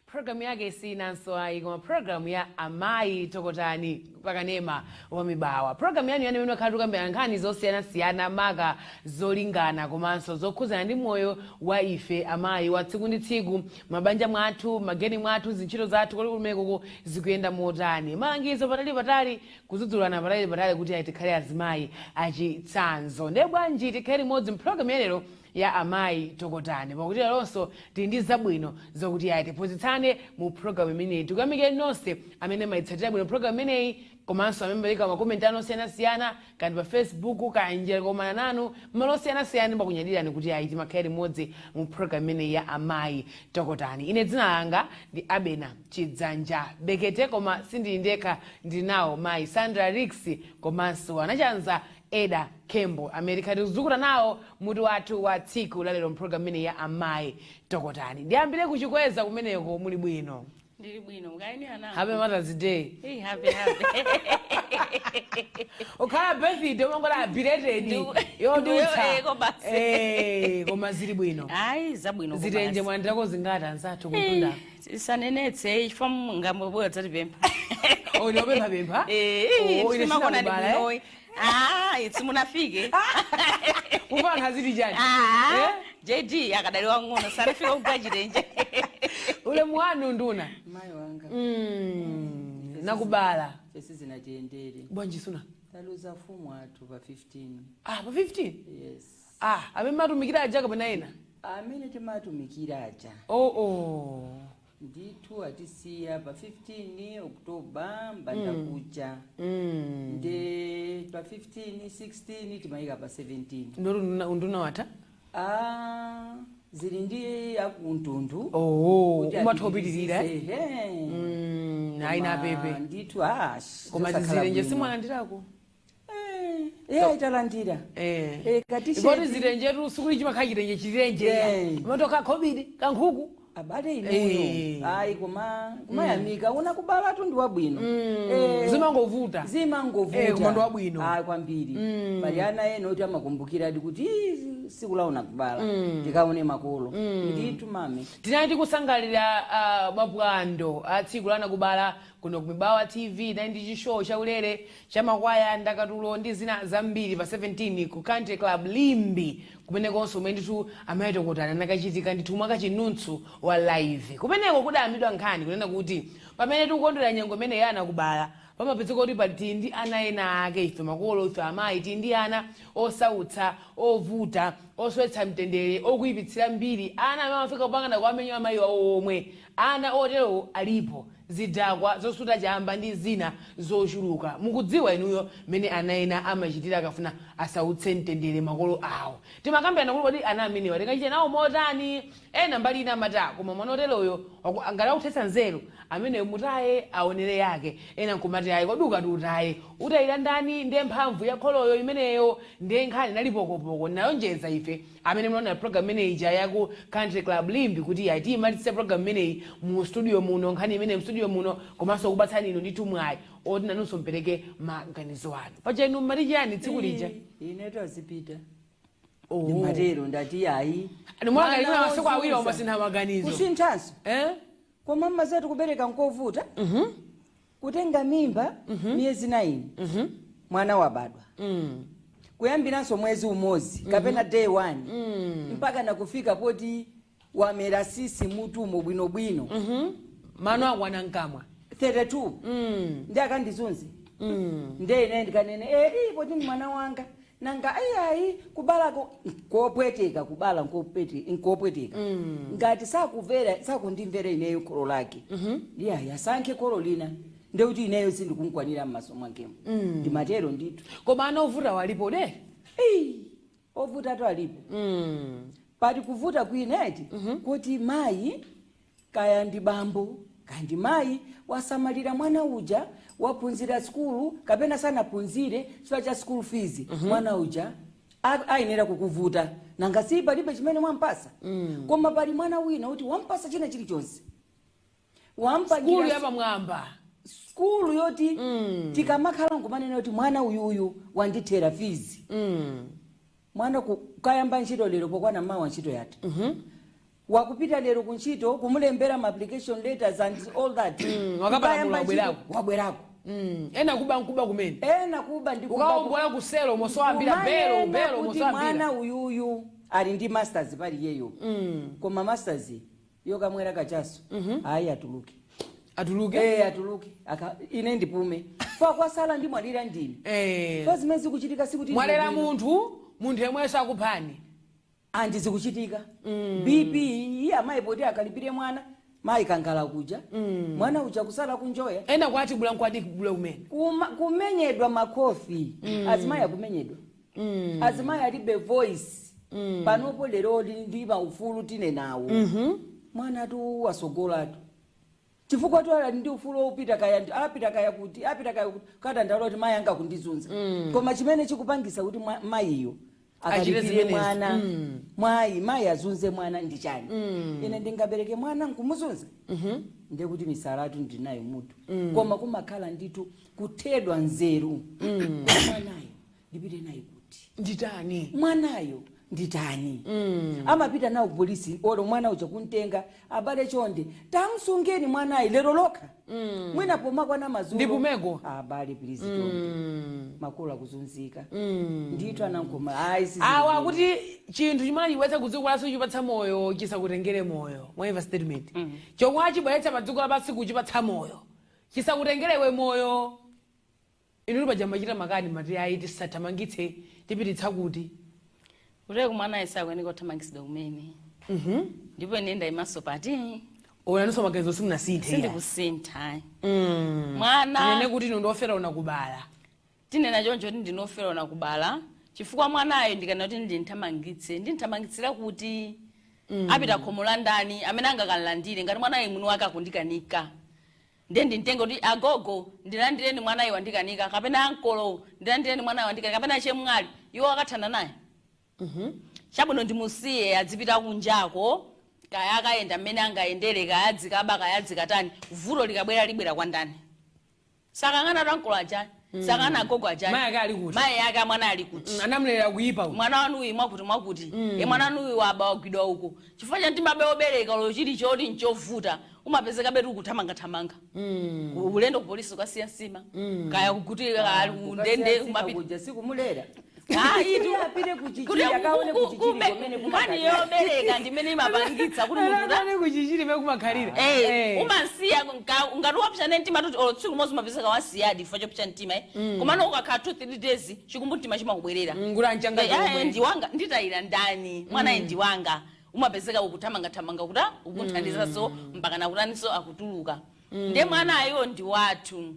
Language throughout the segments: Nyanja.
Programu yake sinanso ayi, koma programu ya Amayi Tokotani pakanema wa Mibawa. Programu yanu yanu imene makhala tikukambirana nkhani zosiyanasiyana, maka zolingana komanso zokhuzana ndi moyo wa ife amayi wa tsiku ndi tsiku, mabanja mwathu, mageni mwathu, zintchito zathu, kodi kumenekoko zikuyenda motani, malangizo patali patali, kudzudzulana patali patali kuti ayi, tikhale azimayi achitsanzo. Ndiye bwanji tikhale limodzi mpulogalamu yalero ya Amayi Tokotani, pakuti leronso tili ndi zabwino zokuti ayi, tiphunzitsane mu programu imeneyi. Tikuyamikeni nonse amene mayitsatira bwino programu imeneyi, komanso amene mapereka makomenti anu osiyanasiyana, kandi pa Facebook, kaya njira komana nanu malo osiyanasiyana. Ndimakunyadirani kuti ayi, timakhala limodzi mu programu imeneyi ya Amayi Tokotani. Ine dzina langa ndi Abena Chidzanja Bekete, koma sindili ndekha, ndili nawo mayi Sandra Rix komanso anachanza Eda Kembo, amene tikhale tikuzukuta nawo mutu wathu wa tsiku lalero mpulogalamu imeneyi ya Amayi Tokotani. Ndiyambire kuchikweza kumeneko. Muli bwino? Ndili bwino, mukaini ana. Happy Mother's Day. Hey, happy happy. Ukhala birthday umangola belated yodutsa. Ko basi. Koma zili bwino? Ayi, zabwino. Zitenje mwandirako zingati anzathu kuntunda? Sanenetse chifukwa ngambobwera dzatipempha. Oh, ni opemphapempha? Eh. Oh, ine simakona ndi sinakubala, eh? bwinoyi. Ah, simunafike. Kuva anthu aziti chani? Ah, Eh? JD akadali wang'ono, sanafike kugwa chitenje. Ulemu wanu, nduna. Mayi wanga. Nakubala. Fesi zinatiyendere. Bwanji suna? Taluza fumu athu pa 15. Ah, pa 15? Yes. Ah, amene matumikira aja kapena ena? Amene timatumikira aja. Oh. Ndithu atisiya pa 15 October mbanda kucha. Nde pa 15, 16 timayika pa 17. Ndoti unduna watha? Ah, zili ndi akumtundu. Oh, kuti umatha kupitirira, eh? apitirize, ehe. Ayi, Koma napepe. ndithu, ah, Koma zosakhala zizilenje bwino. simwalandirako? Eh, italandira. Katisheti. Ikoti zilenjetu sikuti chimakhala chitenje chilenje. Umatoka khobidi kankhuku. Abale inuyo, ayi, koma kumayamika una kubalatu ndi wabwino. Zimangovuta. Zimangovuta. Koma ndi wabwino. Ayi, kwambiri. Pali ana ena oti amakumbukiradi kuti "Ii, siku launa kubala tikaone makolo." Ndithu, mame. Tinali tikusangalira mapwando a tsiku la anakubala kuno ku Mibawa TV. Nali ndi chishow chaulere cha makwaya, ndakatulo ndi zina zambiri pa 17 ku Country Club Limbi, kumenekonso umene ndithu Amayi Tokotani anakachitika ndithu mwakachinuntsu wa live. Kumeneko kudayambidwa nkhani kunena kuti pamene tikukondwera nyengo imene ya anakubala, pamapezeka kuti pali tili ndi ana ena ake, ife makolo, ife amayi, tili ndi ana osautsa, ovuta, osowetsa mtendere, okuyipitsira mbiri, ana amene amafika kupangana kuwamenya amayi awo omwe. Ana oterowo alipo, zidakwa, zosuta chamba ndi zina zochuluka. Mukudziwa inuyo mmene ana ena amachitira akafuna asautse mtendere makolo awo. Timakambirana kuti kodi ana amenewa tingachite nawo motani? Ena mbali ina amati, "Ah, koma mwana oteroyo ngati akuthetsa nzeru ameneyo mutaye aonere yake." Ena nkumati, "Ayi, kodi ukati utaye utayira ndani? Ndiye mphamvu ya kholoyo imeneyo." Ndiye nkhani inali pokopoko. Nalonjeza ife amene munaona program imeneyi ija ya ku Country Club Limbi kuti ayi, tiyimalizitse program imeneyi mu studio muno, nkhani imene mu studio muno, komanso kupatsani inu ndithu mwayi oti nanunso mpereke maganizo anu. Paja inu mmati chiyani tsiku lija? Inetu azipita. Ndimatero, ndati ayi. Nimwaka masiku 2 ozunza. Umasintha maganizo? Kusinthanso. Eh? Koma mmazati kubereka nkovuta. Kutenga mimba miyezi 9, mwana wabadwa, kuyambiranso mwezi umodzi kapena day 1 mpaka nakufika poti wamera sisi mutumo bwinobwino. Mano akwana mkamwa. 32. Ndi akandizunze. Nde ine ndikanene eri poti ndi mwana wanga, nanga ayiayi, kubalako nkopweteka, kubala nkopweteka. Ngati sakumvera, sakundimvera ineyo kholo lake, iyayi, asankhe kholo lina, ndekuti ineyo sindikunkwanira m'maso mwakemo. Ndimatero ndithu. Koma ana ovuta walipo de. Ei, ovutatu alipo. Pati kuvuta kwina eti kuti mayi kaya ndi bambo kaya ndi mayi wasamalira mwana uja, waphunzira skulu kapena sanaphunzire chifukwa cha school fees, mwana uja ayenera kukuvuta, nanga si palibe chimene mwampasa. Koma pali mwana wina kuti wampasa china chilichonse, skulu wampangira yapamwamba. Skulu yoti tikamakhala nkumanena kuti mwana uyuyu wandithera fees. Mwana kayamba ntchito lero, pokwana mawa ntchito yatha. Wakupita lero kuntchito, kumulembera ma application letters and all that. Wakapalamula. Kukayamba ntchito, Wabwerako. Wabwerako. Ena kuba nkuba kumene. Ena kuba ndi kuba. Ukawombola kuselo mosoambira belo. Kumanena Belo kuti mosoambira. mwana uyuyu ali ndi masters pali iyeyo, koma masters yokamwera kachaso, ayi, atuluke. Atuluke. Eh, atuluke. Ine ndipume fa kwasala ndimwalira ndine. Fa zimene zikuchitika sikuti Mwalera ndibwino. munthu yemwenso akuphani. Andi zikuchitika. BP iye amayi poti akalipire mwana, mayi kankala kuja, mwana uja kusala kunjoya. Ena kwati bula nkwati bula kumene. Kumenyedwa makofi. Azimayi akumenyedwa. Azimayi alibe voice panopo. Lero ndi maufulu tine nawo. Mwana tu wasogolatu chifukwa tu ali ndi ufulu wopita kaya apita kaya kuti, apita kaya kuti, kadandaula kuti mayi anga kundizunza. Koma chimene chikupangisa kuti mayiyo Achite akalipire zimenezi. mwana, mwayi mayi azunze mwana ndi chani? Ine ndingabereke mwana nkumuzunza? Ndekuti misalatu ndinayo mutu. Koma kumakhala ndithu kuthedwa nzeru. Kuti mwanayo ndipite naye kuti? Nditani? Mwanayo nditani? Amapita nawo kupolisi, olo mwana uja kuntenga, abale chonde tamsungeni mwanayi lero lokha, mwina pomakwana madzulo. Ndipumeko. Abale, please, chonde. Makolo akuzunzika ndithu, anankoma ayi. Awa kuti chinthu chimene chibweretsa ku dziko lapansi kuchipatsa moyo, chisakutengere moyo. Mwayimva statement? Chomwe achibweretsa pa dziko lapansi kuchipatsa moyo, chisakutengerewe moyo. Inu paja machita makani mati ayi, tisathamangitse, tipititsa kuti? Kuteko mwana ayese akuyeneka kuthamangitsidwa kumene. Ndipo ine ndayimanso pati. Onanso maganizo simunasinthe? Sindikusintha. Nene Mwana kuti inu ndofera unakubala. Tinena choncho kuti ndinofera unakubala, chifukwa mwanayo ndikana kuti ndinthamangitse, ndinthamangitsira kuti? Apita khomo la ndani amene angakanlandire ngati mwanayo mwini wake akundikanika? Ndiye ndimtenge kuti agogo, ndilandireni, mwanayo wandikanika, kapena ankolo, ndilandireni, mwanayo wandikanika, kapena chemwali, iwo akathana naye? Chabwino, ndimusiye adzipita kunjako, kaya akayenda mmene angayendere, kaya adzikaba, kaya adzikatani. Vuto likabwera, libwera kwa ndani? Sakang'ana tankolo ajani, sakang'ana agogo ajani. Mayi ake ali kuti? Mayi ake amwana ali kuti? Anamulera kuyipa uyu. Mwana wanuyu mwakuti mwakuti, e, mwana wanuyu waba, wagwidwa uko. Chifukwa cha mtima obereka, lo chili choti nchovuta, umapezeka betu kuthamangathamanga, ulendo ku polisi ukasiya nsima, kaya kuguti kaya kundende umapita. Kuja sikumulera. Ayi, apite kuchichiri, akaone kuchichiri kumene nkhani kumakhalira. Yobereka ndimene imapangitsa kuti munthu Anani kuchichiri mene kumakhalira. Eh, umansiya ngati wapsa ne mtima tuti olo tsiku limodzi umapezeka wasiyadi chifukwa chopsa mtima, eh. Komano ukakhala 2 3 days, chikumbu mtima chimakubwerera. Ngula mchanga. Eh, eh, chomwe. ndiwanga, nditayira ndani? Mwanayi ndiwanga. Umapezeka ukuthamangathamanga kuti ukuthandizaso mpaka nakutaniso akutuluka. Ndiye mwanayo ndi wathu.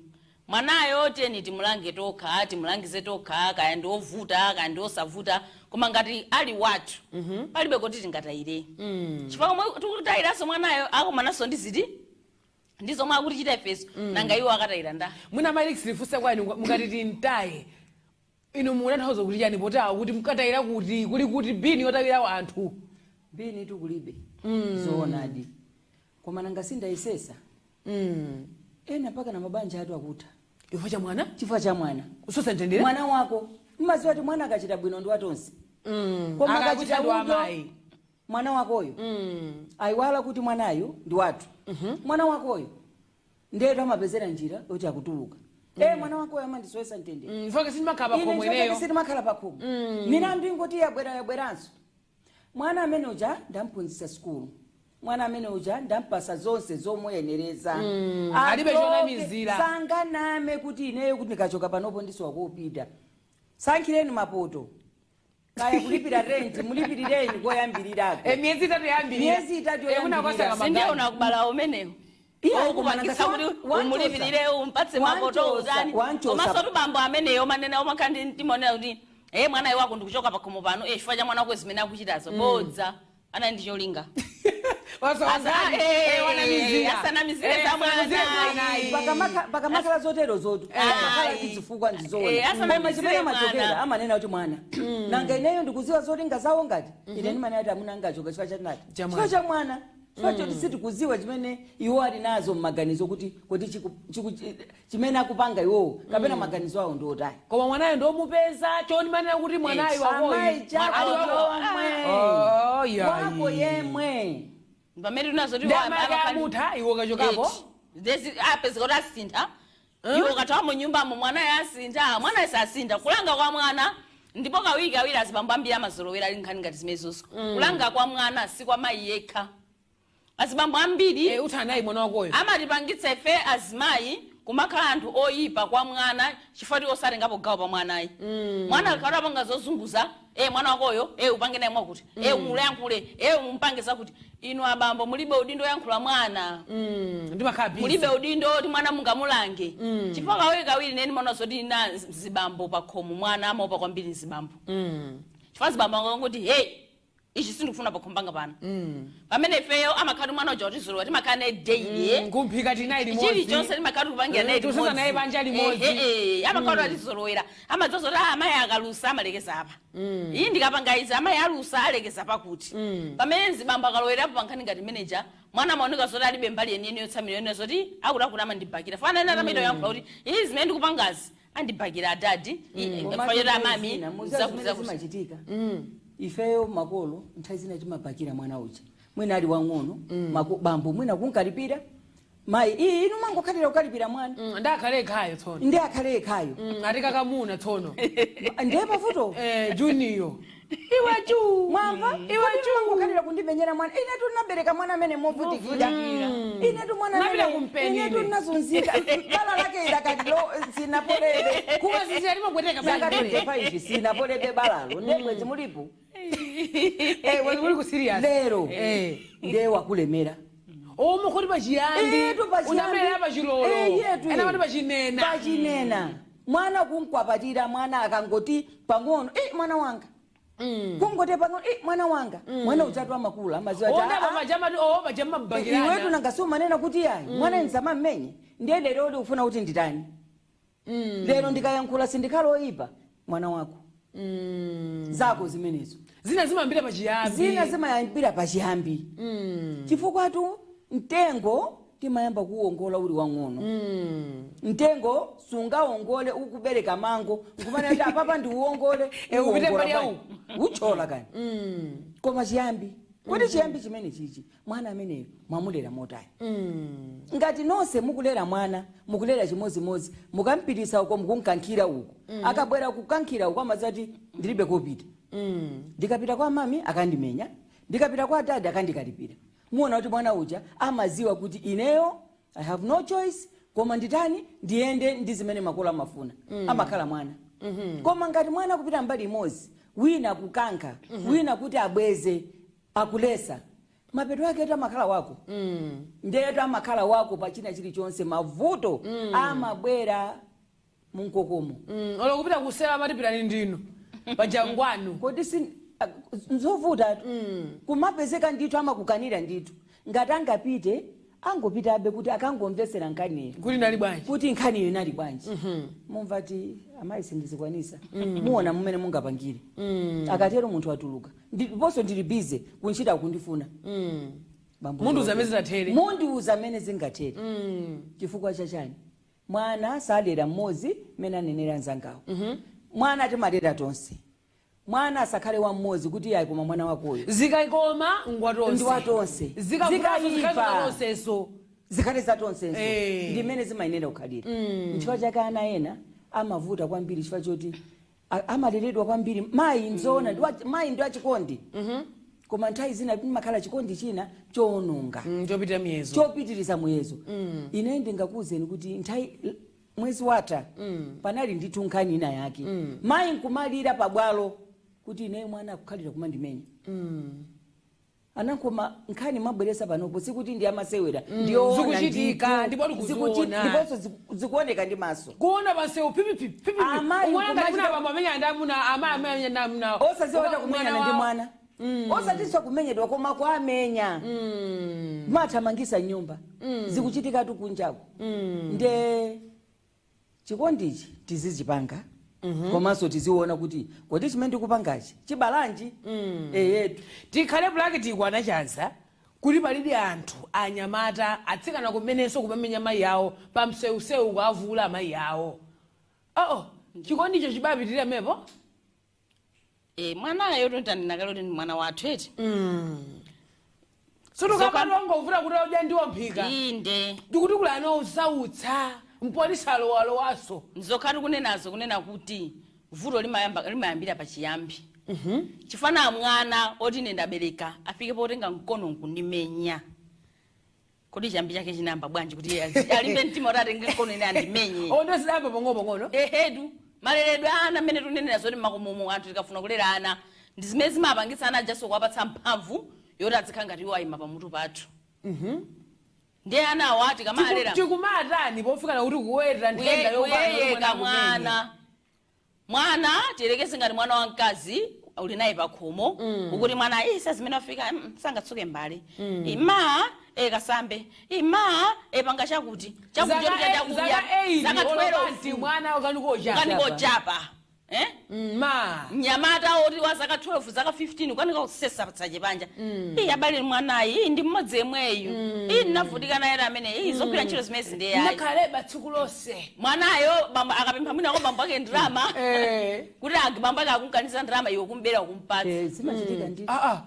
Mwanayo tiyeni timulange tokha, timulangize tokha, kaya ndi ovuta, kaya ndi osavuta, koma ngati ali wathu, palibe kuti tingatayire, chifukwa komwe tikutayiranso mwanayo akumananso ndi ziti ndi zomwe akutichita ifeso. Nanga iwo akatayira nda? Mwina mailix lifunse kwani, mukati tintaye, inu mukutanthauza kuti chani? Potawa kuti mukatayira kuti, kuli kuti bini yotayirawo anthu? Bini tikulibe, zoonadi, koma nanga sindayesesa. Ena mpaka na mabanja atu akutha. Chifukwa cha mwana? Chifukwa cha mwana. Kusosa mtendere. Mwana wako, mmaziwa kuti mwana akachita bwino ndi watonse, koma Akakuita akachita ndi udo, amayi. Mwana wakoyo ayiwala kuti mwanayo ndi wathu. Mwana wakoyo ndetu amapezera njira yoti akutuluka. E, mwana wakoyo amandisowesa mtendere. Mfoke sindimakhala Ine pakhomo ineyo. sitimakhala pakhomo. Milandu ingoti yabwera, yabweranso. Mwana amene uja ndamphunzitsa sukulu, mwana amene uja ndampasa zonse zomuyenereza. Alibe chonamizira. Sanganame kuti ineyo kuti ndikachoka panopo ndisiwakupita. Sankhireni mapoto, kaya kulipira rent, mulipirireni koyambirirako. Eh, miyezi 3 yambirira. Miyezi 3 Eh, kuna yoyambirira. kwasaka Sindiye magari. unakubala umenewo Iya, okupangitsa kuti umulipirire, umpatse mapoto, utani. Komanso tubambo ameneyo manena omakhala ndi timaonera kuti e mwana iwako ndikuchoka pakhomo pano, e, chifukwa cha mwana wako zimene akuchitazo. Bodza, ana ndi cholinga. Asanamizire za mwana. Pakamakhala zotero zotu pamakhala tizifukwa ndizoona. Asanamizire Koma chimene amachokera mwana. amanena kuti mwana. Nanga ineyo ndikuziwa zolinga zawo ngati ine ndimanena kuti amuna angachoka chifukwa chanati Cha mwana. chifukwa cha mwana. Chifukwa choti sitikuziwa chimene iwo ali nazo mmaganizo, kuti chimene akupanga iwowo kapena maganizo awo ndi otani. Koma mwanayo ndomupeza choni manena kuti mwanayo wakoyu Amayi chako ali wako. chomwe. Oh, yayi. Wako yemwe. Pamene tinazoti Ndi amayi amutha iwo kachokapo. Apezeka kuti asintha iwo kathawa mu nyumbamo, mwanayo asintha, mwanayo sasintha. Kulanga kwa mwana, ndipo kawiri kawiri azibambo ambiri amazolowera ali nkhani ngati zimenezonso. Kulanga kwa mwana si kwa mayi yekha. Azibambo ambiri Utha nayi mwana wakoyo. Amatipangitsa ife azimayi kumakhala anthu oyipa kwa mwana chifukwa ti osatengapo gawo pa mwanayi. Mwana akakhala apanga zozunguza, mwana wakoyo, upange naye mwakuti, umuyankhule, umpange zakuti. Inu abambo mulibe udindo oyankhula mwana. Ndimakhala busy. Mulibe udindo oti mwana mungamulange, chifukwa kawiri kawiri neni mwana zoti na zibambo pakhomo, mwana amaopa kwambiri zibambo, chifukwa zibambo angangoti, "Hey, ichi sindikufuna pakhomo panga pano." Pamene ifeyo amakhala mwana uja kutizolowa, timakhala naye daily. Kumphika tinayi limodzi. Chilichonse timakhala tikupangira naye. Tuseza naye banja limodzi. Amakhala atizolowera, amadziwa zoti, "Ah, amayi akalusa amalekeza apa, iyi ndikapanga izi amayi alusa alekeza pakuti." Pamene mzibambo akalowerapo pankhani ngati manager, mwana amaoneka zoti alibe mbali yeniyeni yotsamira yonena zoti akuti amandibakira fana ena atamene yankhula kuti iyi zimene ndikupangazi andibakira adadi fayota amami. Zina, muziwa zakuti zimene zakuti. Zimachitika, ifeyo makolo nthawi zina timabakira mwana uja mwina ali wang'ono. Bambo mwina kunkalipira mayi, iyi inu mangokhalira kukalipira mwana. Ndakhale ekhayo tsono. Ndi akhale ekhayo. Ati kakamuna tsono. Ndiye pavuto. Junior, iwe chu Mwamva? Iwe chu. Mangokhalira kundimenyera mwana, ine tunabereka mwana amene movutikira, ine tu mwana Napita amene kumpeni ine ine. Tunazunzika, bala lake ilakati lo sinapolebe. Kumazizira limagweteka. Zaka 25 sinapolebe balalo, ndiye bwezi mulipo. Uli ku serious. Lero ndiye wakulemera. Omwe kuti pachiyambi Etu pachiyambi. unamera pachilolo. Yetu. Ena pati pachinena. Pachinena, mwana kunkwapatira mwana akangoti pang'ono, mwana wanga, kungoti pang'ono, mwana wanga, mwana uchatu amakula amaziwa kuti, Onda "Ah, ah, pamajamati o pajama iwetu mbakirana." Nanga umanena kuti yayi mwana nsamammenye, ndiye lero uli ufuna kuti nditani? Lero ndikayankhula sindikhala oyipa? Mwana wako, zako zimenezo. Zina zimayambira pachiyambi. Zina zimayambira pachiyambi, chifukwa tu mtengo timayamba kuwongola uli wang'ono. Mtengo sungawongole ukubereka mango nkumana kuti apapa ndiuwongole. Upite mbali Uwongola bwanji? Uchola kani. Koma chiyambi, kuti chiyambi chimene chichi, mwana ameneyo mwamulera motani? Ngati nonse mukulera mwana, mukulera chimozimozi, mukampitisa uko, mukunkankhira uko, akabwera kukankhira uko amazati, "Ndilibe kopita. Ndikapita kwa mami akandimenya, ndikapita kwa dadi akandikalipira." Muona kuti mwana uja amaziwa kuti ineyo I have no choice, koma nditani? Ndiyende ndi zimene makolo amafuna. Amakhala mwana. Koma ngati mwana akupita mbali imodzi, wina kukankha, wina kuti abweze akulesa, mapeto ake etu amakhala wako, ndetu amakhala wako pachina chilichonse, mavuto amabwera munkokomo. Olo kupita kusela amatipirani ndinu pajangwanu. Kodi si nzovutatu? Kumapezeka ndithu amakukanira ndithu. Ngati angapite, angopitabe kuti akangomvesera nkhaniyo. Kuti nali bwanji? Kuti nkhaniyo inali bwanji. Mumva ti amayi sindizikwanisa, muona mumene mungapangire. Akatero munthu atuluka, ndiponso ndili busy kunchita kundifuna. Bambo. Mundiuza amene zingathere. Mundiuza amene zingathere. Chifukwa chachani? Mwana salera mmodzi, mmene anenera mzangawo. Mwana timalera tonse. Mwana asakhale wam'modzi kuti yayi, koma mwana wakoyo. Zikakoma ngwatonse. Ndi watonse. Zikavutaso Zikayipa. zikatonsenso. Zikhale zatonsenso. Ndi mmene zimayenera kukhalira. Nchifukwa chake ana ena amavuta kwambiri, chifukwa choti amaleredwa kwambiri mayi. Nzoona, mayi ndi achikondi, koma nthawi zina timakhala chikondi china chowononga. Chopita miyezo. Chopitiriza muyezo. Ine ndingakuwuzeni kuti nthawi mwezi watha panali ndithu nkhani ina yake, mayi nkumalira pabwalo kuti ine mwana akukhalira kumandimenya. Anankoma nkhani mwabweresa panopo sikuti ndi amasewera, ndiyoona. Zikuchitika, Ndithu. ndipo tikuziona. Ndiponso zikuoneka ndi maso. Kuona pansewu pipipi pipipi. Amayi Umwana ngati nkumachita muna bambo amenya ndi amuna, amayi amenya ndi amuna. Osaziwa kuti kumenyana ndi mwana, osatinso kumenyedwa, koma kwamenya, mathamangisa nyumba. Zikuchitikatu kunjaku. Nde chikondichi tizichipanga, komanso tiziona kuti kodi chimene ndikupangachi chibalanji eyetu. Tikhale practical anachanza. Kuti palidi anthu anyamata atsikana kumenenso kumamenya mayi awo pamseusewu, kuavula amayi awo. Oo, chikondicho chibapitirira mepo. Mwanayo tontanena kale kuti ndi mwana wathu, eti? Sotukabadwa ngovuta kuti udya ndiwo mphika. Inde. Ndikuti kulano usautsa mpolisi alowalowaso. Nzokhati kunenazo, kunena kuti vuto limayambira pachiyambi. Chifana mwana oti ine ndabereka afike potenga mkono nkundimenya, kodi chiyambi chake chinayamba bwanji kuti iye alimbe mtima kuti atenge mkono ine andimenye? Ondo zidayamba pang'ono pang'ono. Ehedu, maleredwe ana amene tunenera zoti makomomo anthu tikafuna kulera ana, ndi zimene zimapangitsa ana ajaso kuwapatsa mphamvu yoti azikhala ngati iwo ayima pamutu pathu. Ndiye ana awa tikamalera, Tikumatani pofikana kuti kuweta nthenda? Kuyeyeka mwana. Mwana tiyelekeze ngati mwana wamkazi uli naye pakhomo, ukuti mwana isa zimene wafika, sangatsuke mbale, ima kasambe, ima panga chakuti chakuti choti chakudya. Zaka 8. Zaka 12. Mwana ukanikocha. Ukanikochapa, eh? Ma Mnyamata oti wa zaka 12, zaka 15, ukanika kusesa tsache panja. Iyi abale, mwanayi iyi ndi mmodzi yemweyu, iyi ndinavutika naye amene iyi zogwira ntchito zimene zindiye ayi. Nakhaleba tsiku lonse. Mwanayo bambo akapempha mwinako bambo ake ndrama, kuti bambo ake akunkaniza ndrama, iwe kumbera kumpatsa. Zimachitika ndi Ah, ah.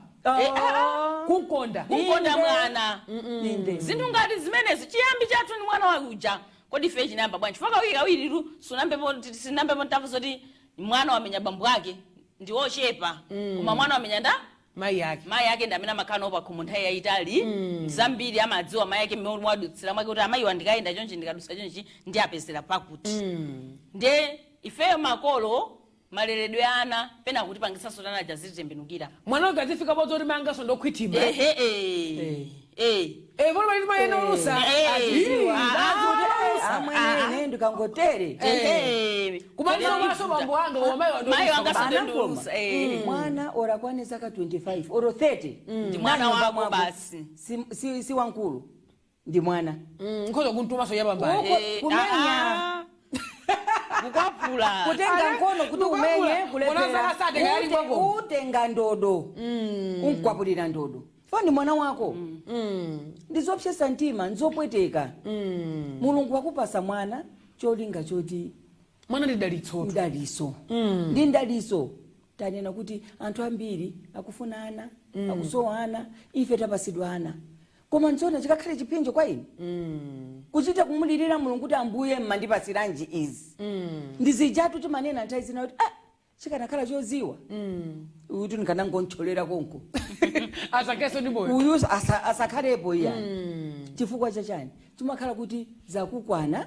Kunkonda. Kunkonda. Inde. Mwana. Inde. Zinthu ngati zimenezo, chiyambi chathu ni mwana wake uja. Kodi ife chinayamba bwanji? Chifukwa kawiri kawiritu sinambepo ntamva zoti mwana wamenya bambo ake, ndi ochepa, koma mwana wamenya nda Mayi ake. Mayi ake ndi amene amakhala nawo pakhomo nthawi yayitali. Zambiri amadziwa mayi ake, mmene mwadutsira mwake, kuti amayiwa ndikayenda chonchi, ndikadutsa chonchi, ndi apezera pakuti. Nde ifeyo makolo, maleredwe ana pena kutipangisanso tanaja zititembenukira. Mwana uja azifika pozoti mangaso ndokhwitima. Ehe, eh eh. Polo pali mayena olusa. Amwene, ine ndikangotere. Ehe. Kumaliso bambo anga, koma mayi wa Mayi wanga Anakoma. sindolusa, eh. Mwana orakwane zaka 25 oro 30, Ndi mwana nyumba wako mwako. basi. Si wankulu, ndi mwana. Nkhoza kuntumaso yapambali. Uko kumenya. Kukwapula. Kutenga mkono kuti umenye. Kulephera. Asatenga yali Kulephera. kwako. Utenga ndodo, unkwapulira ndodo, fa ndi mwana wako. Ndizopsesa mtima, nzopweteka. Mulungu wakupasa mwana cholinga choti Mwana ndi dalitsotu. Mdaliso, ndi mdaliso. Tanena kuti anthu ambiri akufuna ana, akusowa ana, ife tapasidwa ana, koma nzona chikakhale chipsinjo kwa ine kuchita kumulirira Mulungu kuti, "Ambuye, mmandipasiranji izi?" Ndizijatu timanena nthawi zina kuti, "Ah, chikanakhala choziwa uyu ndikanangontcholera konko." Asakeso ndi moyo. Uyu asakhalepo iya. Chifukwa chachani? Chimakhala kuti zakukwana,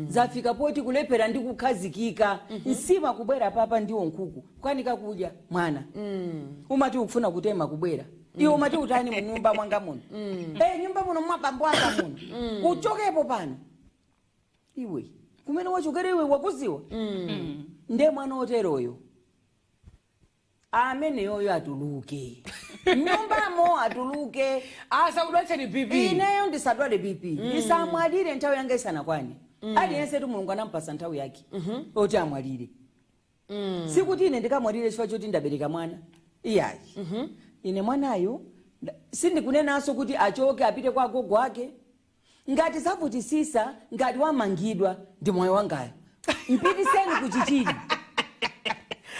zafika poti kulephera ndi kukhazikika. Nsima kubwera papa ndiwo nkhuku, kukanika kudya mwana. Umati ukufuna kutema, kubwera iwe, umati utani munyumba mwanga muno? Nyumba muno mwabambo anga muno, uchokepo pano iwe. Kumene wachokera iwe wakuziwa. Nde mwana oteroyo ameneyoyo atuluke mnyumbamo, atuluke. Asakudwatseni BP. Ineyo ndisadwale BP, ndisamwalire nthawi yanga isanakwane. Aliyense tu Mulungu anampasa nthawi yake oti amwalire. Sikuti ine ndikamwalire chifukwa choti ndabereka mwana, iyayi. Ine mwanayo sindikunenanso kuti achoke apite kwa agogo ake. Ngati zavutisisa, ngati wamangidwa ndi moyo wangayo, mpitiseni kuchichiri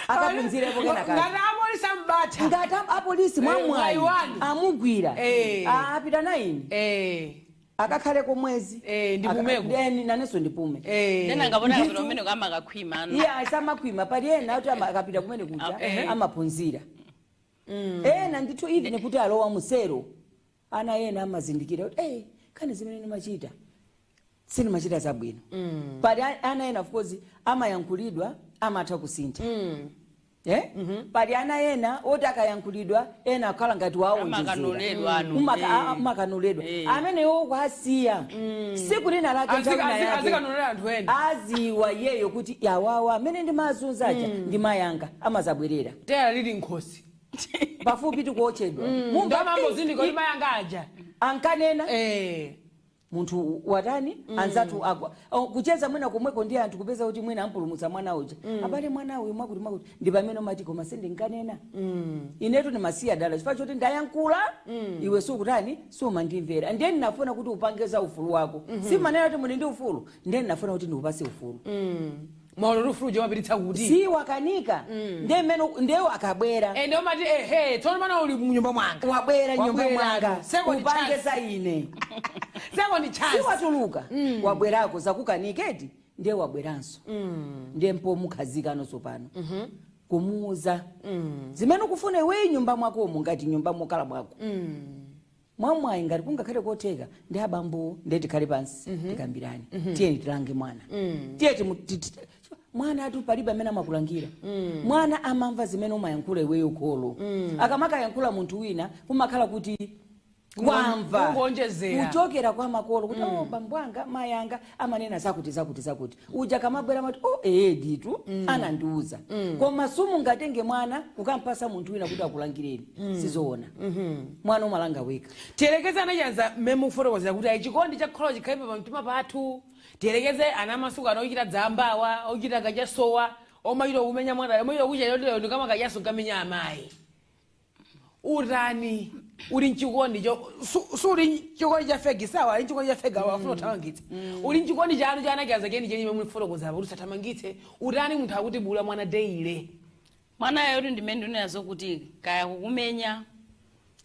akaphunzirepo kenakake. Ngati apolisi ambatha. Ngati apolisi mwamwayi mwayi wanu. amugwira, apita na ine, akakhaleko mwezi. Ndipumeko. Then nanenso ndipume. Tena ngapona kapita umene kamakakhwima ano. Iye asamakhwima. Pali ena kuti akapita kumene kuja amaphunzira. Ena ndithu even kuti alowa musero, ana ena amazindikira kuti, "Hey, kani zimene ndimachita sindimachita zabwino." Pali ana ena, of course, amayankhulidwa amatha kusintha. Eh? Pali ana ena oti akayankhulidwa, ena akhala ngati waonjezera. Amakanoledwa anu. Umakanoledwa. Amenewo kwasiya, siku lina lake, nthawi ina yake, Azikanonera anthu ena. Aziwa iyeyo kuti yawawa amene ndimazunzaja ndi mayanga, amazabwerera. Tera lili nkhosi. Pafupi tikuotchedwa. Ndamambo zindiko ndi mayanga aja. Ankanena. Munthu watani, anzathu agwa. Oh, kucheza mwina komweko ndi anthu, kupeza kuti mwina ampulumutsa mwana uja. Abale, mwana uyu mwakuti mwakuti, ndi pamene umati, koma sindinkanena. Inetu ndimasiya dala chifukwa choti ndayankhula, iwe sukutani, sumandimvera. Ndiye ndinafuna kuti upange za ufulu wako. Simanena kuti muli ndi ufulu, ndiye ndinafuna kuti ndikupase ufulu. Maono ufulu wapititsa kuti. Si wakanika, ndiye mmene ndiye akabwera. Ende umati, ehe, tsono pano uli mnyumba mwanga. Wabwera nyumba Wabwera. mwanga. Second Upange chance. za ine. Second chance. Si watuluka, wabwerako, zakukaniketi, ndiye wabweranso, ndiye mpomukhazikano pano kumuuza zimene ukufuna iweyi nyumba mwakomo, ngati nyumba mokhala mwako mwamwayi, ngati kungakhale kotheka ndi abambo, ndiye tikhale pansi, tikambirane, tiye tilange mwana, tiye mwana atu palibe amene amakulangira. Mwana amamva zimene umayankhula iweyo kholo. Akamakayankhula munthu wina, kumakhala kuti wamva Kungonjezera. kuchokera kwa makolo kuti, oh, bambo anga, mayi anga amanena zakuti zakuti zakuti. Uja kamabwera mati, oh, ee, ditu anandiuza. Koma sumungatenge mwana kukampasa munthu wina kuti akulangireni, sizoona. Mwana umalanga wekha. Tiyelekeze anachanza mmene mukufotokozera kuti ayi, chikondi cha kholo chikhalipo pamtima pathu. Tiyelekeze ana amasuku ano ochita dzambawa, ochita kachasowa, omachita kumenya mwana, omachita kucha ndikama kachaso nkamenya amayi. Utani uli mchikondi cho suli chikondi cha fake? Sawa, ali mchikondi cha fake awo afuna kuthamangitsa. Uli mchikondi chanu cha anachanza cheni cheni imene mufotokoza kuti usathamangitse. Utani munthu akuti bula mwana daily? Mwanayo kuti ndimene ndinazo kuti kaya kukumenya,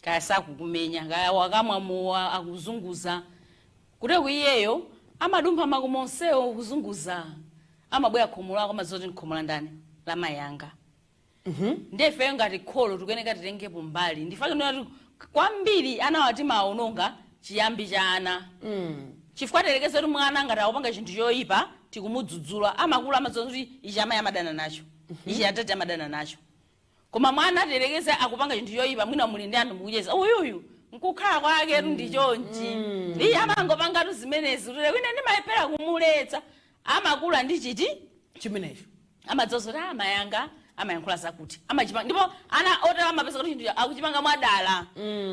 kaya sakukumenya, kaya wakamwa mowa akuzunguza kuteko, iyeyo amadumpha makomo onsewo kuzunguza, amabwera khomo lako, amadziwa kuti khomo la ndani, la mayi anga. Ndiye ifeyo ngati kholo tikuyeneka titengepo mbali. Ndifake ndinati kwambiri ana timaononga chiyambi cha ana, chifukwa tiyerekeze kuti mwana ngati akupanga chinthu choyipa, tikumudzudzula, amakula amadziwa kuti ichi amayi amadana nacho, ichi atati amadana nacho. Koma mwana tiyerekeze akupanga chinthu choyipa, mwina muli ndi anthu mukucheza, uyuyu nkukhala kwaketu ndi chonchi, iye amangopangatu zimenezi, kuti wina ndimayepera kumuletsa, amakula ndi chiti? Chimenecho. Amadziwa zoti amayanga amayankhula zakuti amachipanga, ndipo ana otero amapeza kuti chinthu akuchipanga mwadala,